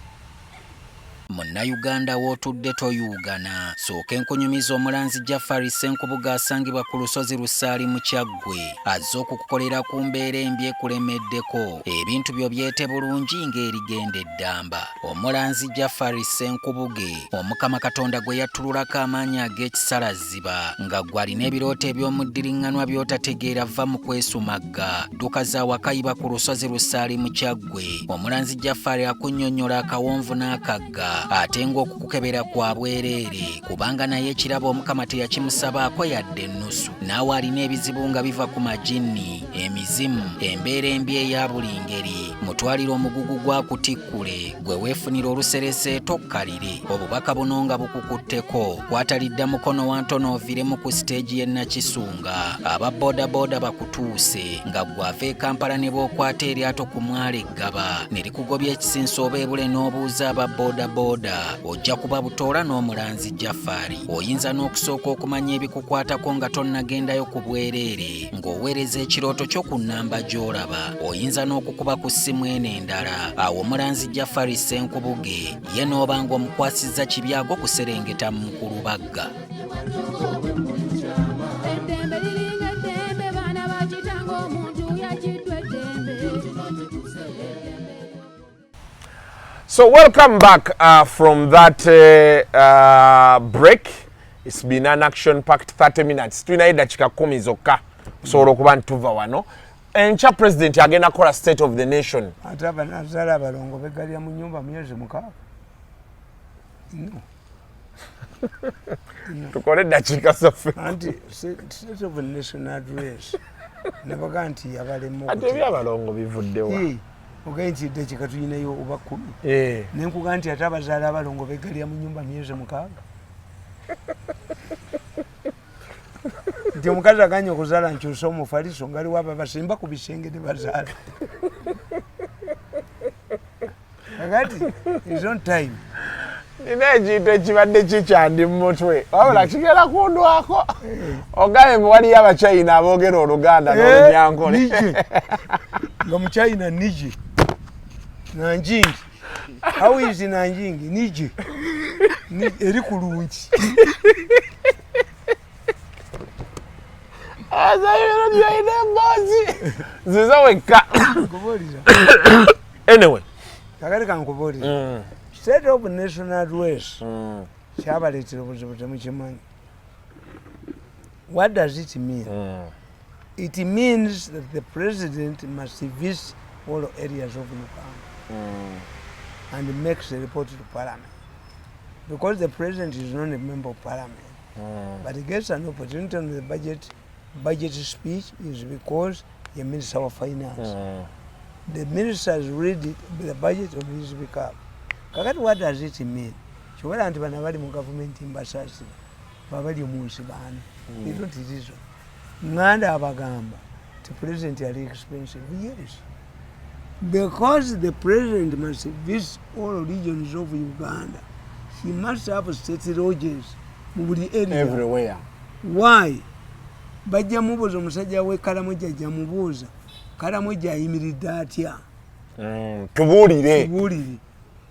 Munnayuganda w'otudde toyuugana, sooka enkunyumiza omulanzi Jafari Ssenkubuga asangibwa ku lusozi Lusaali mu Kyaggwe, azze okukukolera ku mbeera embi ekulemeddeko, ebintu byo byete bulungi ng'erigenda eddamba. Omulanzi Jafari Ssenkubuge, Omukama Katonda gwe yattululako amaanyi ag'ekisalaziba, nga gwe alina ebirooto eby'omuddiriŋŋanwa by'otategeera, va mu kwesumagga, dduka za wakayiba ku lusozi Lusaali mu Kyaggwe. Omulanzi Jafari akunnyonnyola akawonvu n'akagga, ate ng'okukukebera kwa bwereere, kubanga naye ekirabo Omukama teyakimusabaako yadde ennusu. Naawe alina ebizibu nga biva ku majinni, emizimu, embeera embi eya buli ngeri, mutwalire omugugu gwa kutikkule, gwe weefunira oluserese tokkalire. Obubaka buno nga bukukutteko, kwatalidda mukono wa ntono oviremu ku siteegi y'e Nakisunga. Aba boodabooda bakutuuse, nga ggwe ava e Kampala ne bw'okwata eryato ku mwalo eggaba ne likugobya ekisinso oba ebule n'obuuza aba boodabooda, ojja kuba butoola n'omulanzi Jafari. Oyinza n'okusooka okumanya ebikukwatako nga tonnagendayo ku bwereere, ng'oweereza ekirooto kyo ku nnamba gy'olaba. Oyinza n'okukuba ku ssimu eno endala, awo omulanzi Jafari Ssenkubuge ye n'oba ng'omukwasizza kibyago kuserengeta mu Mukulubagga. Eddembe liringa eddembe, baana ba kitange, omuntu yakiddwa eddembe. So welcome back from that break. It's been an action-packed 30 minutes. Tulinayo eddakiika 10 zokka kusobola okuba nti tuva wano. Enkya president agenda kukola state of the nation. Ate abanazaala abalongo begalira mu nyumba myezi 6. No. Tukole eddakiika zaffe. Anti state of the nation address nabaga nti yabalemu. Ate ebyabalongo bivuddewa? Ogaye nti eddakiika tulinayo oba 10. Nenkuga nti ate abazaala abalongo begalira mu nyumba myezi 6. Nti omukazi aganye okuzaala nkyusa omufaliso nga aliwo ababasimba ku bisenge ne bazaala. Kakati is on time. Nina ekintu ekibadde kikyandi mu mutwe wabula kigenda kundwako. Ogaye mbu waliyo Abachina aboogera Oluganda n'Olunyankole. Nije. Nga Muchina nije. Nanjingi. How is Nanjingi? Nije. Eri kulungi. Azaibiro gyalina emboozi zize wekka. Nkubuulira. Anyway. Kakati kankubuulira. State of national address kyabaleetera obuzibu, temukimanyi. What does it mean? It means that the president must visit all areas of Uganda and makes a report to parliament. Because the president is not a member of parliament. But he gets an opportunity on the budget speech is because the minister of finance. The ministers read it, the budget on his behalf. Kakati what does it mean? Kyobala nti bano abali mu gavumenti mbasaasira, babali mu nsi baani? They don't reason. Nganda abagamba ti president ali expensive. Yes. Because the president must visit all regions of Uganda. He must have state lodges mu buli area. Everywhere. Why? Bajja mubuuza omusajja we Karamoja, ajja mubuuza Karamoja ayimiridde atya? Tubuulire. Tubuulire.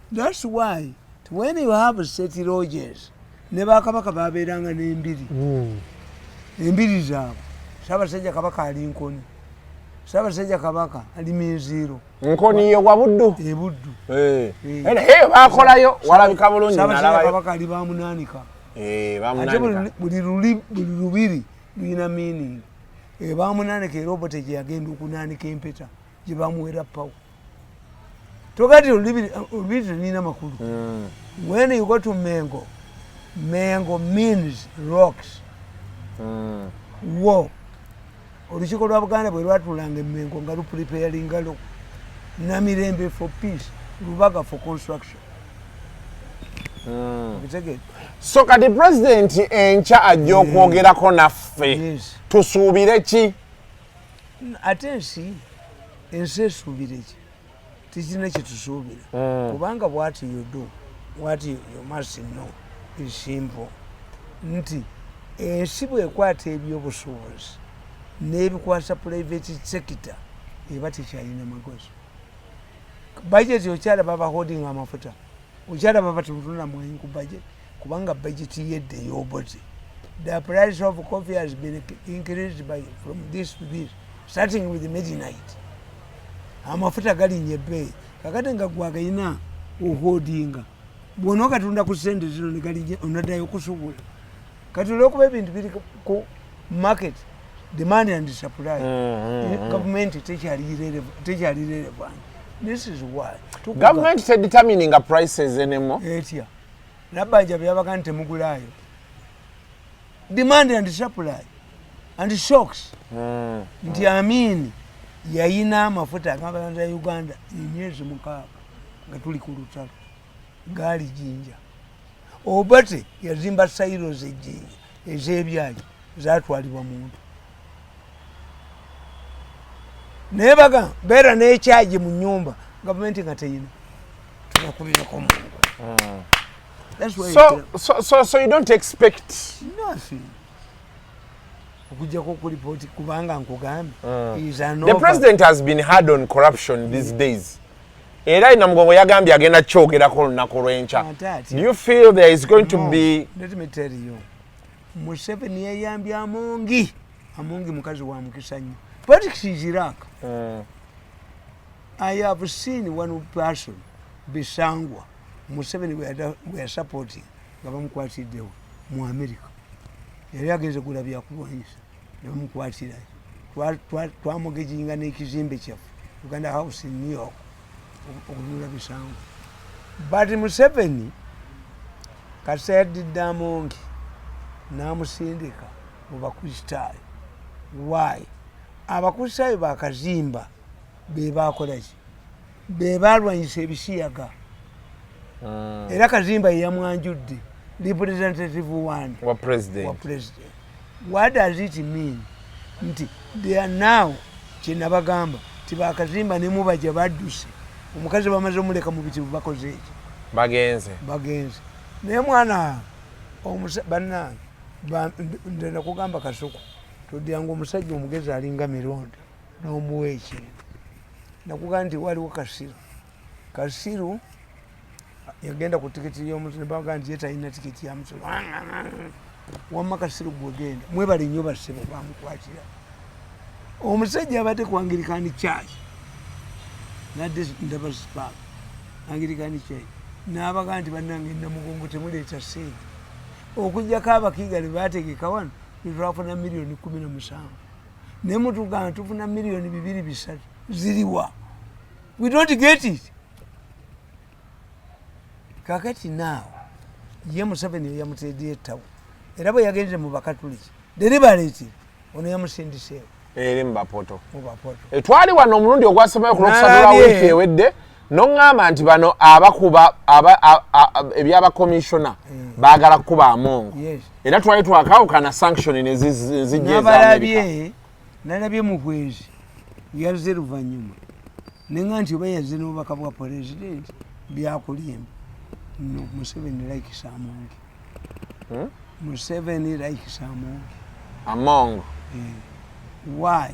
That's why when you have state lodges, ne bakabaka babeeranga n'embiri. Embiri zaabwe. Ssaabasajja Kabaka ali Nkoni. Ssaabasajja Kabaka ali Minziiro. Nkoni yo wa Buddu? E Buddu. Era eyo baakolayo walabika bulungi, Ssaabasajja nalabayo. Kabaka ali Bamunaanika. Ate Bamunaanika. buli lubiri lulina meaning. Bamunaanika era Obote gye yagenda okunaanika empeta gye bamuwera pawo. Togati olubiri telulina makulu. When you go to Mengo, Mengo means rocks. War. Olukiiko lwa Buganda bwe lwatulanga Emmengo nga lupreparinga law. Namirembe for peace, Lubaga for construction. Okitegedde? So kati president enkya ajja okwogerako naffe. Yes. Tusuubire ki? Ate ensi esuubira eki? Tekirina kyetusuubira, kubanga what you do, what you must know is simple, nti ensi bwekwata ebyobusuubuzi n'ebikwasa private sector, eba tekyalina magozi. Budget okyalaba baholding amafuta, okyalaba batutunda mwanyi ku budget, kubanga budget yedde ey'Obote. The price of coffee has been increased by from this to this, starting with midnight. Amafuta galinnya ebbeeyi. Kakati nga gwagayina oholdinga, bwona okatunda ku sente zino negalinnya, onaddayo okusuubula. Kati olwokuba ebintu biri ku market, demand and supply, gavumenti tekyali relevant. This is why Government tedetermininga prices anymore. Etya? Nabbanja byabaga nti temugulayo. Demand and supply and shocks, nti Amini yayina amafuta agabalanza Uganda emyezi 6 nga tuli ku lutalo, gaali Jinja. Obote yazimba silos ejjinja ez'ebyayi, zatwalibwa muntu. Naye baga beera n'ekyagi mu nyumba, gavumenti nga teyina, tubakubireko mungu. That's why So you don't expect nothing okujjako okulipooti, kubanga nkugambye is an The president has been hard on corruption these days. Era Namugongo yagambye agenda kyogerako olunaku lw'enkya. Ate atya? Do you feel there is going to No, be let me tell you, Museveni yayambye Amongi. Amongi mukazi wa mukisa nnyo. Politics is Iraq. I have seen one person, Bisangwa, Museveni we are supporting, nga bamukwatiddewo mu America. Yali agenze gula byakulwanyisa ne bamukwatirayo. Twamugejinga n'ekizimbe kyaffe, Uganda House in New York, okunula Bisangwa. But Museveni kasita yaddidde Amongi n'amusindika mu Bakristaayo. Why? Abakristaayo bakazimba be bakolaki? Be balwanyisa ebisiyaga. Era Kazimba yeyamwanjudde representative one wa president. Wa president. What does it mean? Nti they are now, kyenabagamba ti bakazimba ne Mubajja badduse, omukazi bamaze omuleka mu bizibu, bakoze eki? Bagenze. Bagenze. Naye mwana bannange, nze nakugamba, Kasuku, todyanga omusajja omugezi alinga Mirundi n'omuwa ekintu. Nakugamba nti waliwo Kasiru. Kasiru yagenda ku tikiti y'omusolo, baga nti ye talina tikiti ya musolo. Wamma Kasiru gwegenda, mwebale nnyo bassebo. Bamukwatira omusajja abadde ku Anglican Church, nadde ndaba spark Anglican Church, n'abaga nti bannange, Namugongo temuleeta sente, okugjako Abakiga ne bategeka wano netwafuna miliyoni 17, naye mutugamba tufuna miliyoni 2, 3, ziriwa? We don't get it. Kakati naawe ye Museveni yamuteedde ettawo, era bwe yagenze mu Bakatuliki deliberately ono yamusindiseewo. Eri mu Bapoto. Mu Bapoto. Twali wano omulundi ogwasembayo ku Lwokusatu lwa wiiki ewedde, noŋŋamba nti bano abakuba ebyabakomishona baagala kukuba Amongo. Yes. Era twali twakawukana, sanction nezijja ez'Amerika. Nabalabye, nalabye Muhwezi yazze luvannyuma, nenga nti oba yazze n'obubaka bwa pulezidenti, byakulimba. No, Museveni likes Amongi. Museveni likes Amongi. Amongo. Why?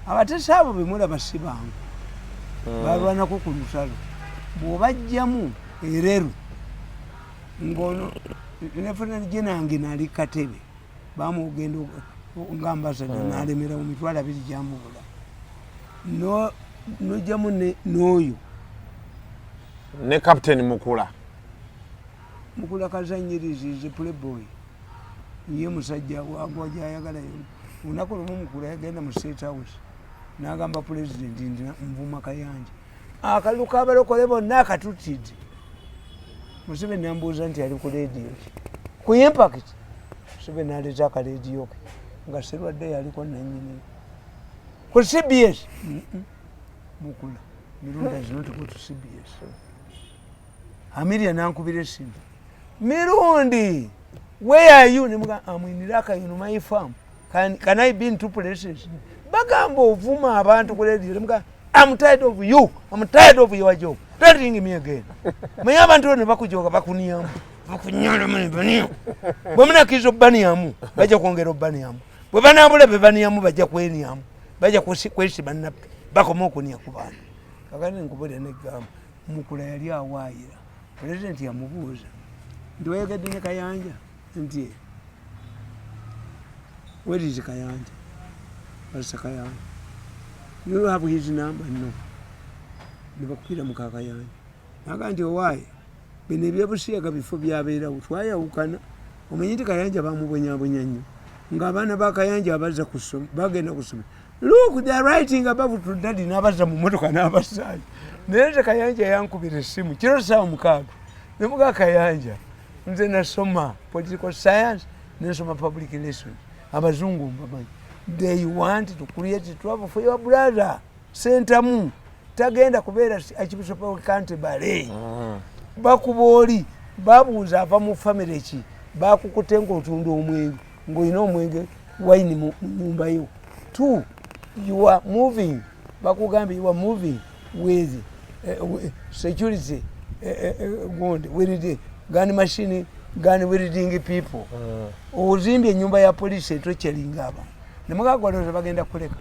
Abateesa abo bemulaba si bangu, balwanako ku lutalo. Bw'obajjamu ereru ngono nefuna genange nali Katebe, bamugenda nga ambassador, nalemera mu 20,000 gyamubula. Nojjamu n'oyo Ne Captain Mukula. Mukula kazanyirizi ze playboy, ye musajja wagwa gyayagala yonna. Olunaku lumu Mukula yagenda mu State House n'agamba pulezidenti nti nvuma Kayanja, akalulu k'abalokole bonna akatutidde. Museveni nambuuza nti ali ku leediyo ki? Ku Impact. Museveni naleeta akaleediyo ke nga Serwadde yaliko nanyini. Ku CBS. Mukula Mirundi does not go to CBS. Amiria nankubira esimu, "Mirundi, where are you?" Nemuga, "I'm in Iraq, in my farm. Can I be in two places?" Bagamba ovuma abantu ku radio. Nemuga, "I'm tired of you. I'm tired of your job. Don't ring me again." Manye abantu bano bakujoga, bakuniyamu, bakunyalamu. Bwe munakkiriza obbaniyamu, bajja kwongera obbaniyamu. Bwe banabula be baniyamu, bajja kweniyamu, bajja kwesiba nappi, bakoma okunia ku bantu. Kakati nkubulira negamba, Mukula yali awaayira pulezidenti, yamubuuza nti, "Wayogedde ne Kayanja?" Nti, "Where is Kayanja? Pastor Kayanja, you have his number?" "No." Nebakubira muka Kayanja, naga nti, "Owaaye, bino ebyebusiyaga bifo byabeerawo, twayawukana." Omanyi nti Kayanja bamubonyabonya nnyo, ng'abaana ba Kayanja abazza bagenda kusoma, "Look, they are writing above to daddy," n'abazza mu motoka n'abasaayo. Naye nze Kayanja yankubira essimu kiro 6:00. Nemuga, "Kayanja, nze nasoma political science, nensoma public relations, abazungu mbamanyi. They want to create trouble for your brother Sentamu. Tagenda kubeera Archbishop of Canterbury." Bakuba oli babuuza ava mu famire ki, bakukute ngaotunda omwenge, ngaolina omwenge wine mu nyumba yo. Two, you are moving, bakugambye you are moving with security, gundi with the gun machine gun wielding people. Ozimbye enyumba ya polisi etokyalinga abantu. Nemugagwalooza bagenda kuleka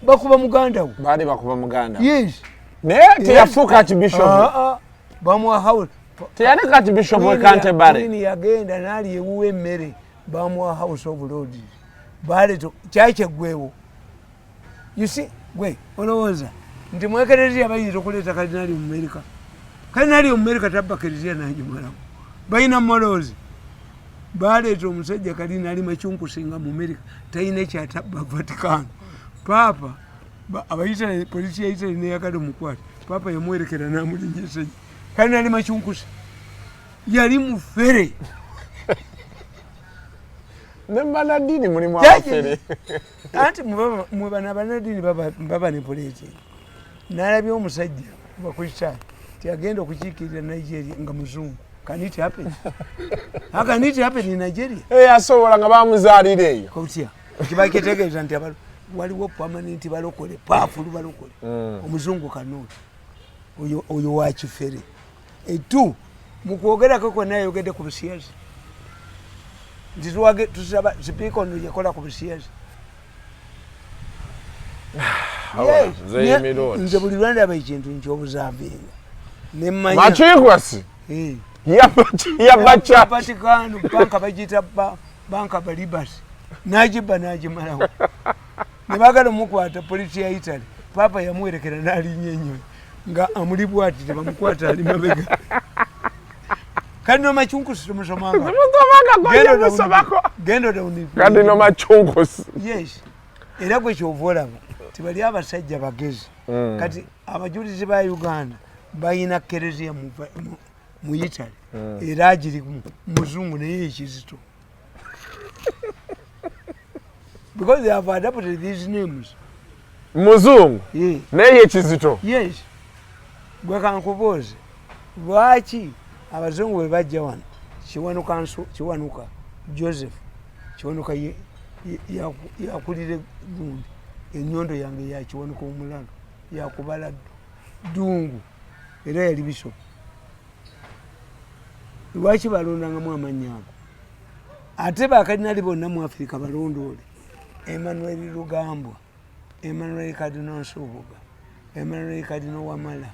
bakuba muganda wo. Baali bakuba muganda. Yes. Naye teyafuuka archbishop? Ah, ah. Bamuwa house. Teyaleka archbishop we Canterbury? Queen yagenda naali ewuwa emmere, bamuwa House of Lords. Baleeta kyakyegwewo. You see, gwe olowooza nti mu ekereziya bayinza okuleeta kalinali mu Amerika? Kalinali omu Amerika tabba kereziya nagimalawo, balina morals. Baleeta omusajja kalinali makyunkusinga mu Amerika, talina ekyatabba Vatican. Paapa abaitale, polisi ya Italy neyagala omukwata, paapa yamuwerekera namulinyisa. Kalinali makyunkusi yali mufere. Ne banaddiini mulimu abafere. Anti mwe bano abanaddiini baba ne polisi. Nalabye omusajja bakristaayo tiyagenda okukiikirira Nigeria nga muzungu. Can it happen? How can it happen in Nigeria? Eh, asobola nga bamuzaalira eyo. Kotya kiba kitegeeza nti waliwo permanent balokole, paafulu balokole. Omuzungu kanooti oyo wakifere etu mukwogerako kwonna ayogedde ku busiyazi nti tusaba sipiika ono yakola ku busiyazi. Awa, nze Mirundi. Nze buli lwandaba ekintu nkyobuzavinga nemanya. Machikwasi yabba. Vatikano banka bagiyita banka balibasi, nagibba nagimalawo. Nebagala omukwata, polisi ya Italy, papa yamuwerekera nalinya enyonyi nga amuli bwati, tebamukwata, ali mabega. Kadino Machunkusi tomusomanga? Musomako. Genda down. Kadino Machunkusi. Yes, era gwe kyova olaba tibali abasajja bagezi. Kati abajulizi ba Uganda balina kereziya mu Italy, era agirimu muzungu, naye ekizito because they have adopted these names. Muzungu. Yeah. Naye ekizito. Yes, gwe kankubuuze, lwaki abazungu bwe bajja wano, Kiwanuka, Kiwanuka Joseph Kiwanuka yakulira gundi, enyondo yange ya Kiwanuka omulalo yakubala Ddungu, era yali bisopu. Lwaki balondangamu amannya ago? Ate bakalinali bonna mu Afirika balondoole: Emmanuel Rugambwa, Emmanuel Cardinal Nsubuga, Emmanuel Cardinal Wamala,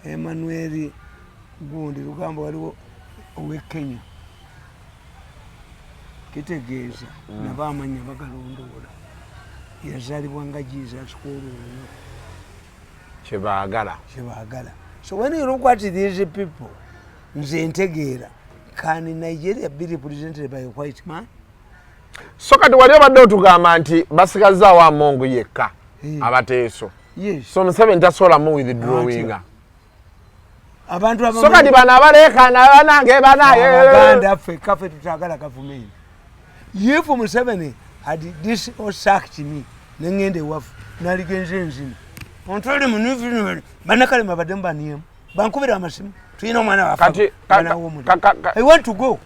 Emmanuel gundi Rugambwa, waliwo owe Kenya. Kitegeeza nabo amannya bagalondoola. Yazaalibwa nga Jesus kwolwo olunaku. Kyebaagala. Kyebaagala. So when you look at these people, nze ntegeera, can Nigeria be represented by a white man? So kati wali obadde otugamba nti basigazaawo Amongu yekka. Abateeso. Yes. So Museveni tasobola mu withdrawinga. Abantu So kati bano abaleekaana banange banaye. Abaganda ffekka ffe tutagala gavumenti. If Museveni had this or sacked me, Nengenda ewaffe, naligenze enzina ontwale munivini. Banakalema baddemu baniyemu, bankubira amasimu, tulina omwana waffe. Mwana w'omulenzi. I want to go.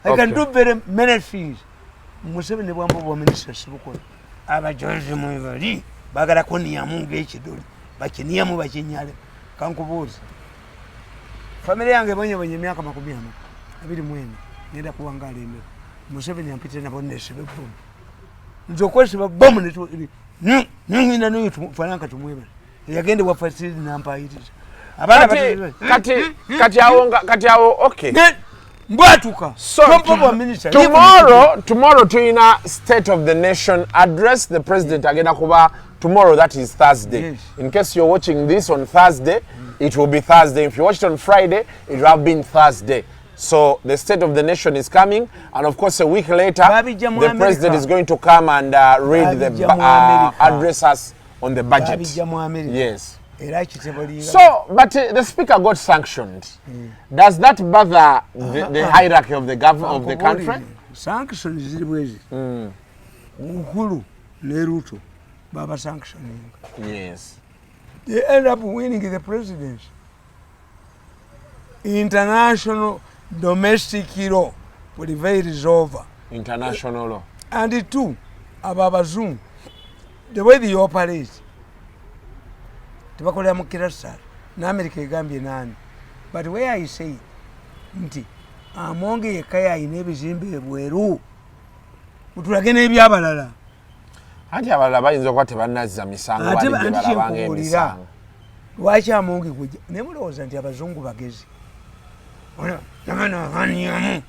I can do very many things. Museveni bwamba bwa minisita sibukola. Abajozi mwebali bagala kuniyamu ng'ekidoli, bakiniyamu bakinyale. Kankubuuza, famire yange ebonyebonye emyaka 44, ngenda kuwangaala emeka? Museveni ampite nabo nesibe bomu, nze okwesiba bomu nengenda noyo falanka tumwebale eyagenda ewa fasiri nampayiriza abaana. Kati awo kati awo, okay. Mbwatuka. So tomorrow tulina State of the Nation Address. The president agenda kuba tomorrow, that is Thursday. Yes. In case you're watching this on Thursday, it will be Thursday. If you watch it on Friday, it will have been Thursday. So the State of the Nation is coming, and of course a week later, Babijja mu the president America. is going to come and read the Babijja mu America. address us on the budget. Babijja mu America. Yes. Era kitebolinga. So, but the speaker got sanctioned. Does that bother the hierarchy of the government of the country? Sanction ziri bwezi. Uhuru ne Ruto baba sanctioning. They end up winning the presidency. International domestic law prevails over. International law. And two, abo abazungu, the way they operate, tebakolera mu kirasal n'Amerika egambye nani. But where I say nti Amonge yekka yayina ebizimbe ebweru, mutulage n'ebyabalala. Anti abalala bayinza okuba tebannazza misango. Ate bali gye anti balabanga kyenkubuulira, emisango. Lwaki Amonge gujja naye mulowooza nti abazungu bagezi? Nabanaaniyamu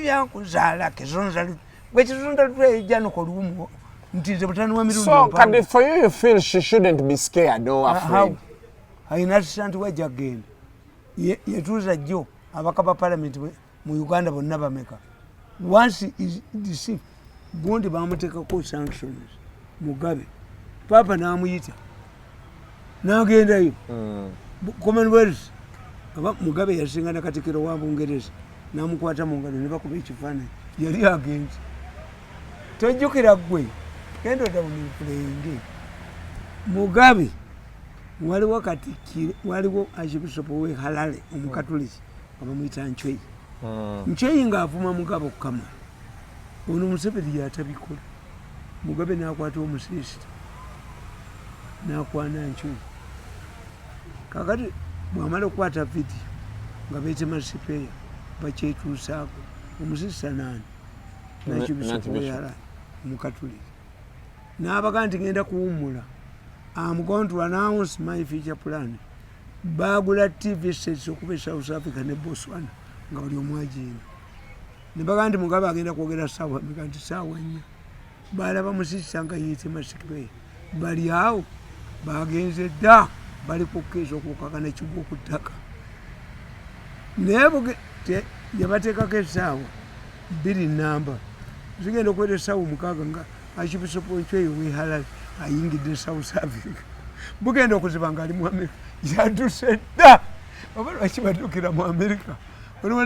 yakuzaala kizunza lutu gwe kizunza lutu ejjanuka oluwumu nti nze mutani wa mirundi. So, Kadi, for you, you feel she shouldn't be scared or afraid? Ayina nti wajja kugenda. Yetuuza jjo abaka ba palamenti mu Uganda bonna bameka? Once is deceived, gundi bamuteekako sanctions. Mugabe papa n'amuyita n'agendayo. Commonwealth aba Mugabe yasinga na katikiro wa Bungereza, n'amukwata mu ngalo ne bakuba ekifaananyi. Yali agenze. Tojjukira ggwe, genda odownplayinge. Mugabe waliwo katikiro, waliwo archbishop we Harare omukatuliki nga bamuyita Nchweyi. Nchweyi ng'avuma Mugabe okukamala. Ono Museveni yatabikola. Mugabe n'akwata omusisita n'akwana Nchweyi. Kakati bwamala okukwata vidiyo nga beetema sipeeya, bakyetuusaako omusisita naani, n'archbishop we Harare omukatuliki, n'abaga nti ngenda kuwummula, am going to announce my future plan. Bagula TV sets okuba e South Africa ne Botswana nga buli omu agiina. Ne baga nti Mugabe agenda kwogera saawa meka? Nti saawa 4. Balaba musisita nga yeetema sipeeya. Bali awo bagenze dda, bali kukeesa okukakana kigwa ku ttaka. Naye yabateekako essaawa 2 namba, zigenda okuwera essaawa 6 nga archbishop Nchweyi w'e Harare ayingidde South Africa. Bugenda okuziba nga ali mu America, yaduse dda. Oba lwaki baddukira mu America? Waliwo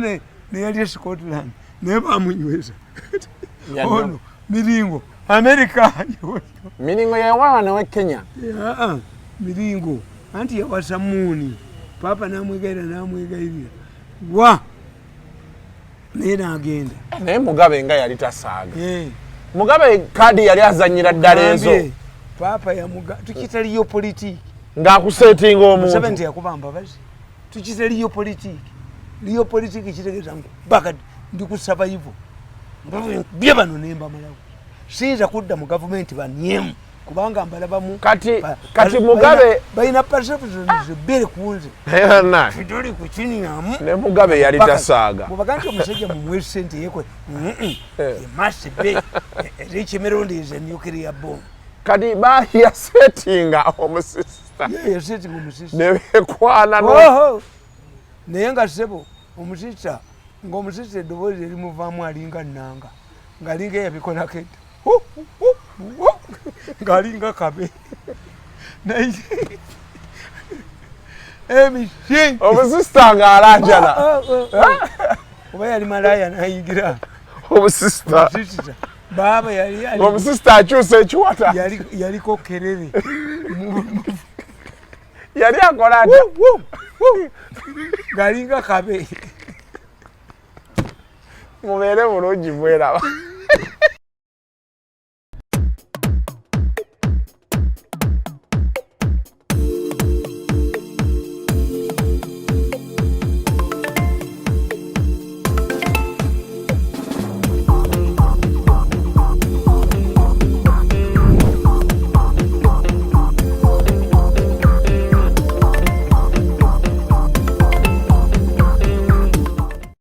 neyali e Scotland naye bamunyweza. Ono Miringo America. Miringo yewawa newe Kenya. Aa, Miringo anti yawasa Muuni, papa namwegayira namwegayirira wa naye nagenda. Naye Mugabe nga yali tasaaga. Mugabe kadi yali azanyira ddala ezo. Gambye, papa yamuga tukita realpolitik. Ng'akuseetinga Museveni omuntu. teyakuba mbabazi. Tukita realpolitik. Realpolitik kitegeeza ngu baka ndi ku survival, bye bano nembamalawo, siyinza kudda mu gavumenti banyemu kubanga mbalabamu. Kati Mugabe balina perceptions bbiri ku nze. Naye bannange, Fidoli kukiniyamu. Ne Mugabe yali tasaaga. Bwebaga nti omusajja mumuwe sente yekwe, must be rich mirundi is a nuclear bomb. Kati yaseetinga omusisita. Yasetinga omusista. Ne beekwana Oho! Naye nga sebo omusista, ngaomusista eddoboozi erimuvaamu alinga nanga, ngaalinga eyabikolako edda, Hu, hu, hu, ng'alinga kabe, naye emisi. Omusisita ng'alanjala. Oba yali malaya nayingira. Omusisita. Omusisita. Baaba yali Omusisita akyusa ekiwata. Yaliko kerere. Yali akola atya? Galinga kabe. Mubeere bulungi, mweraba.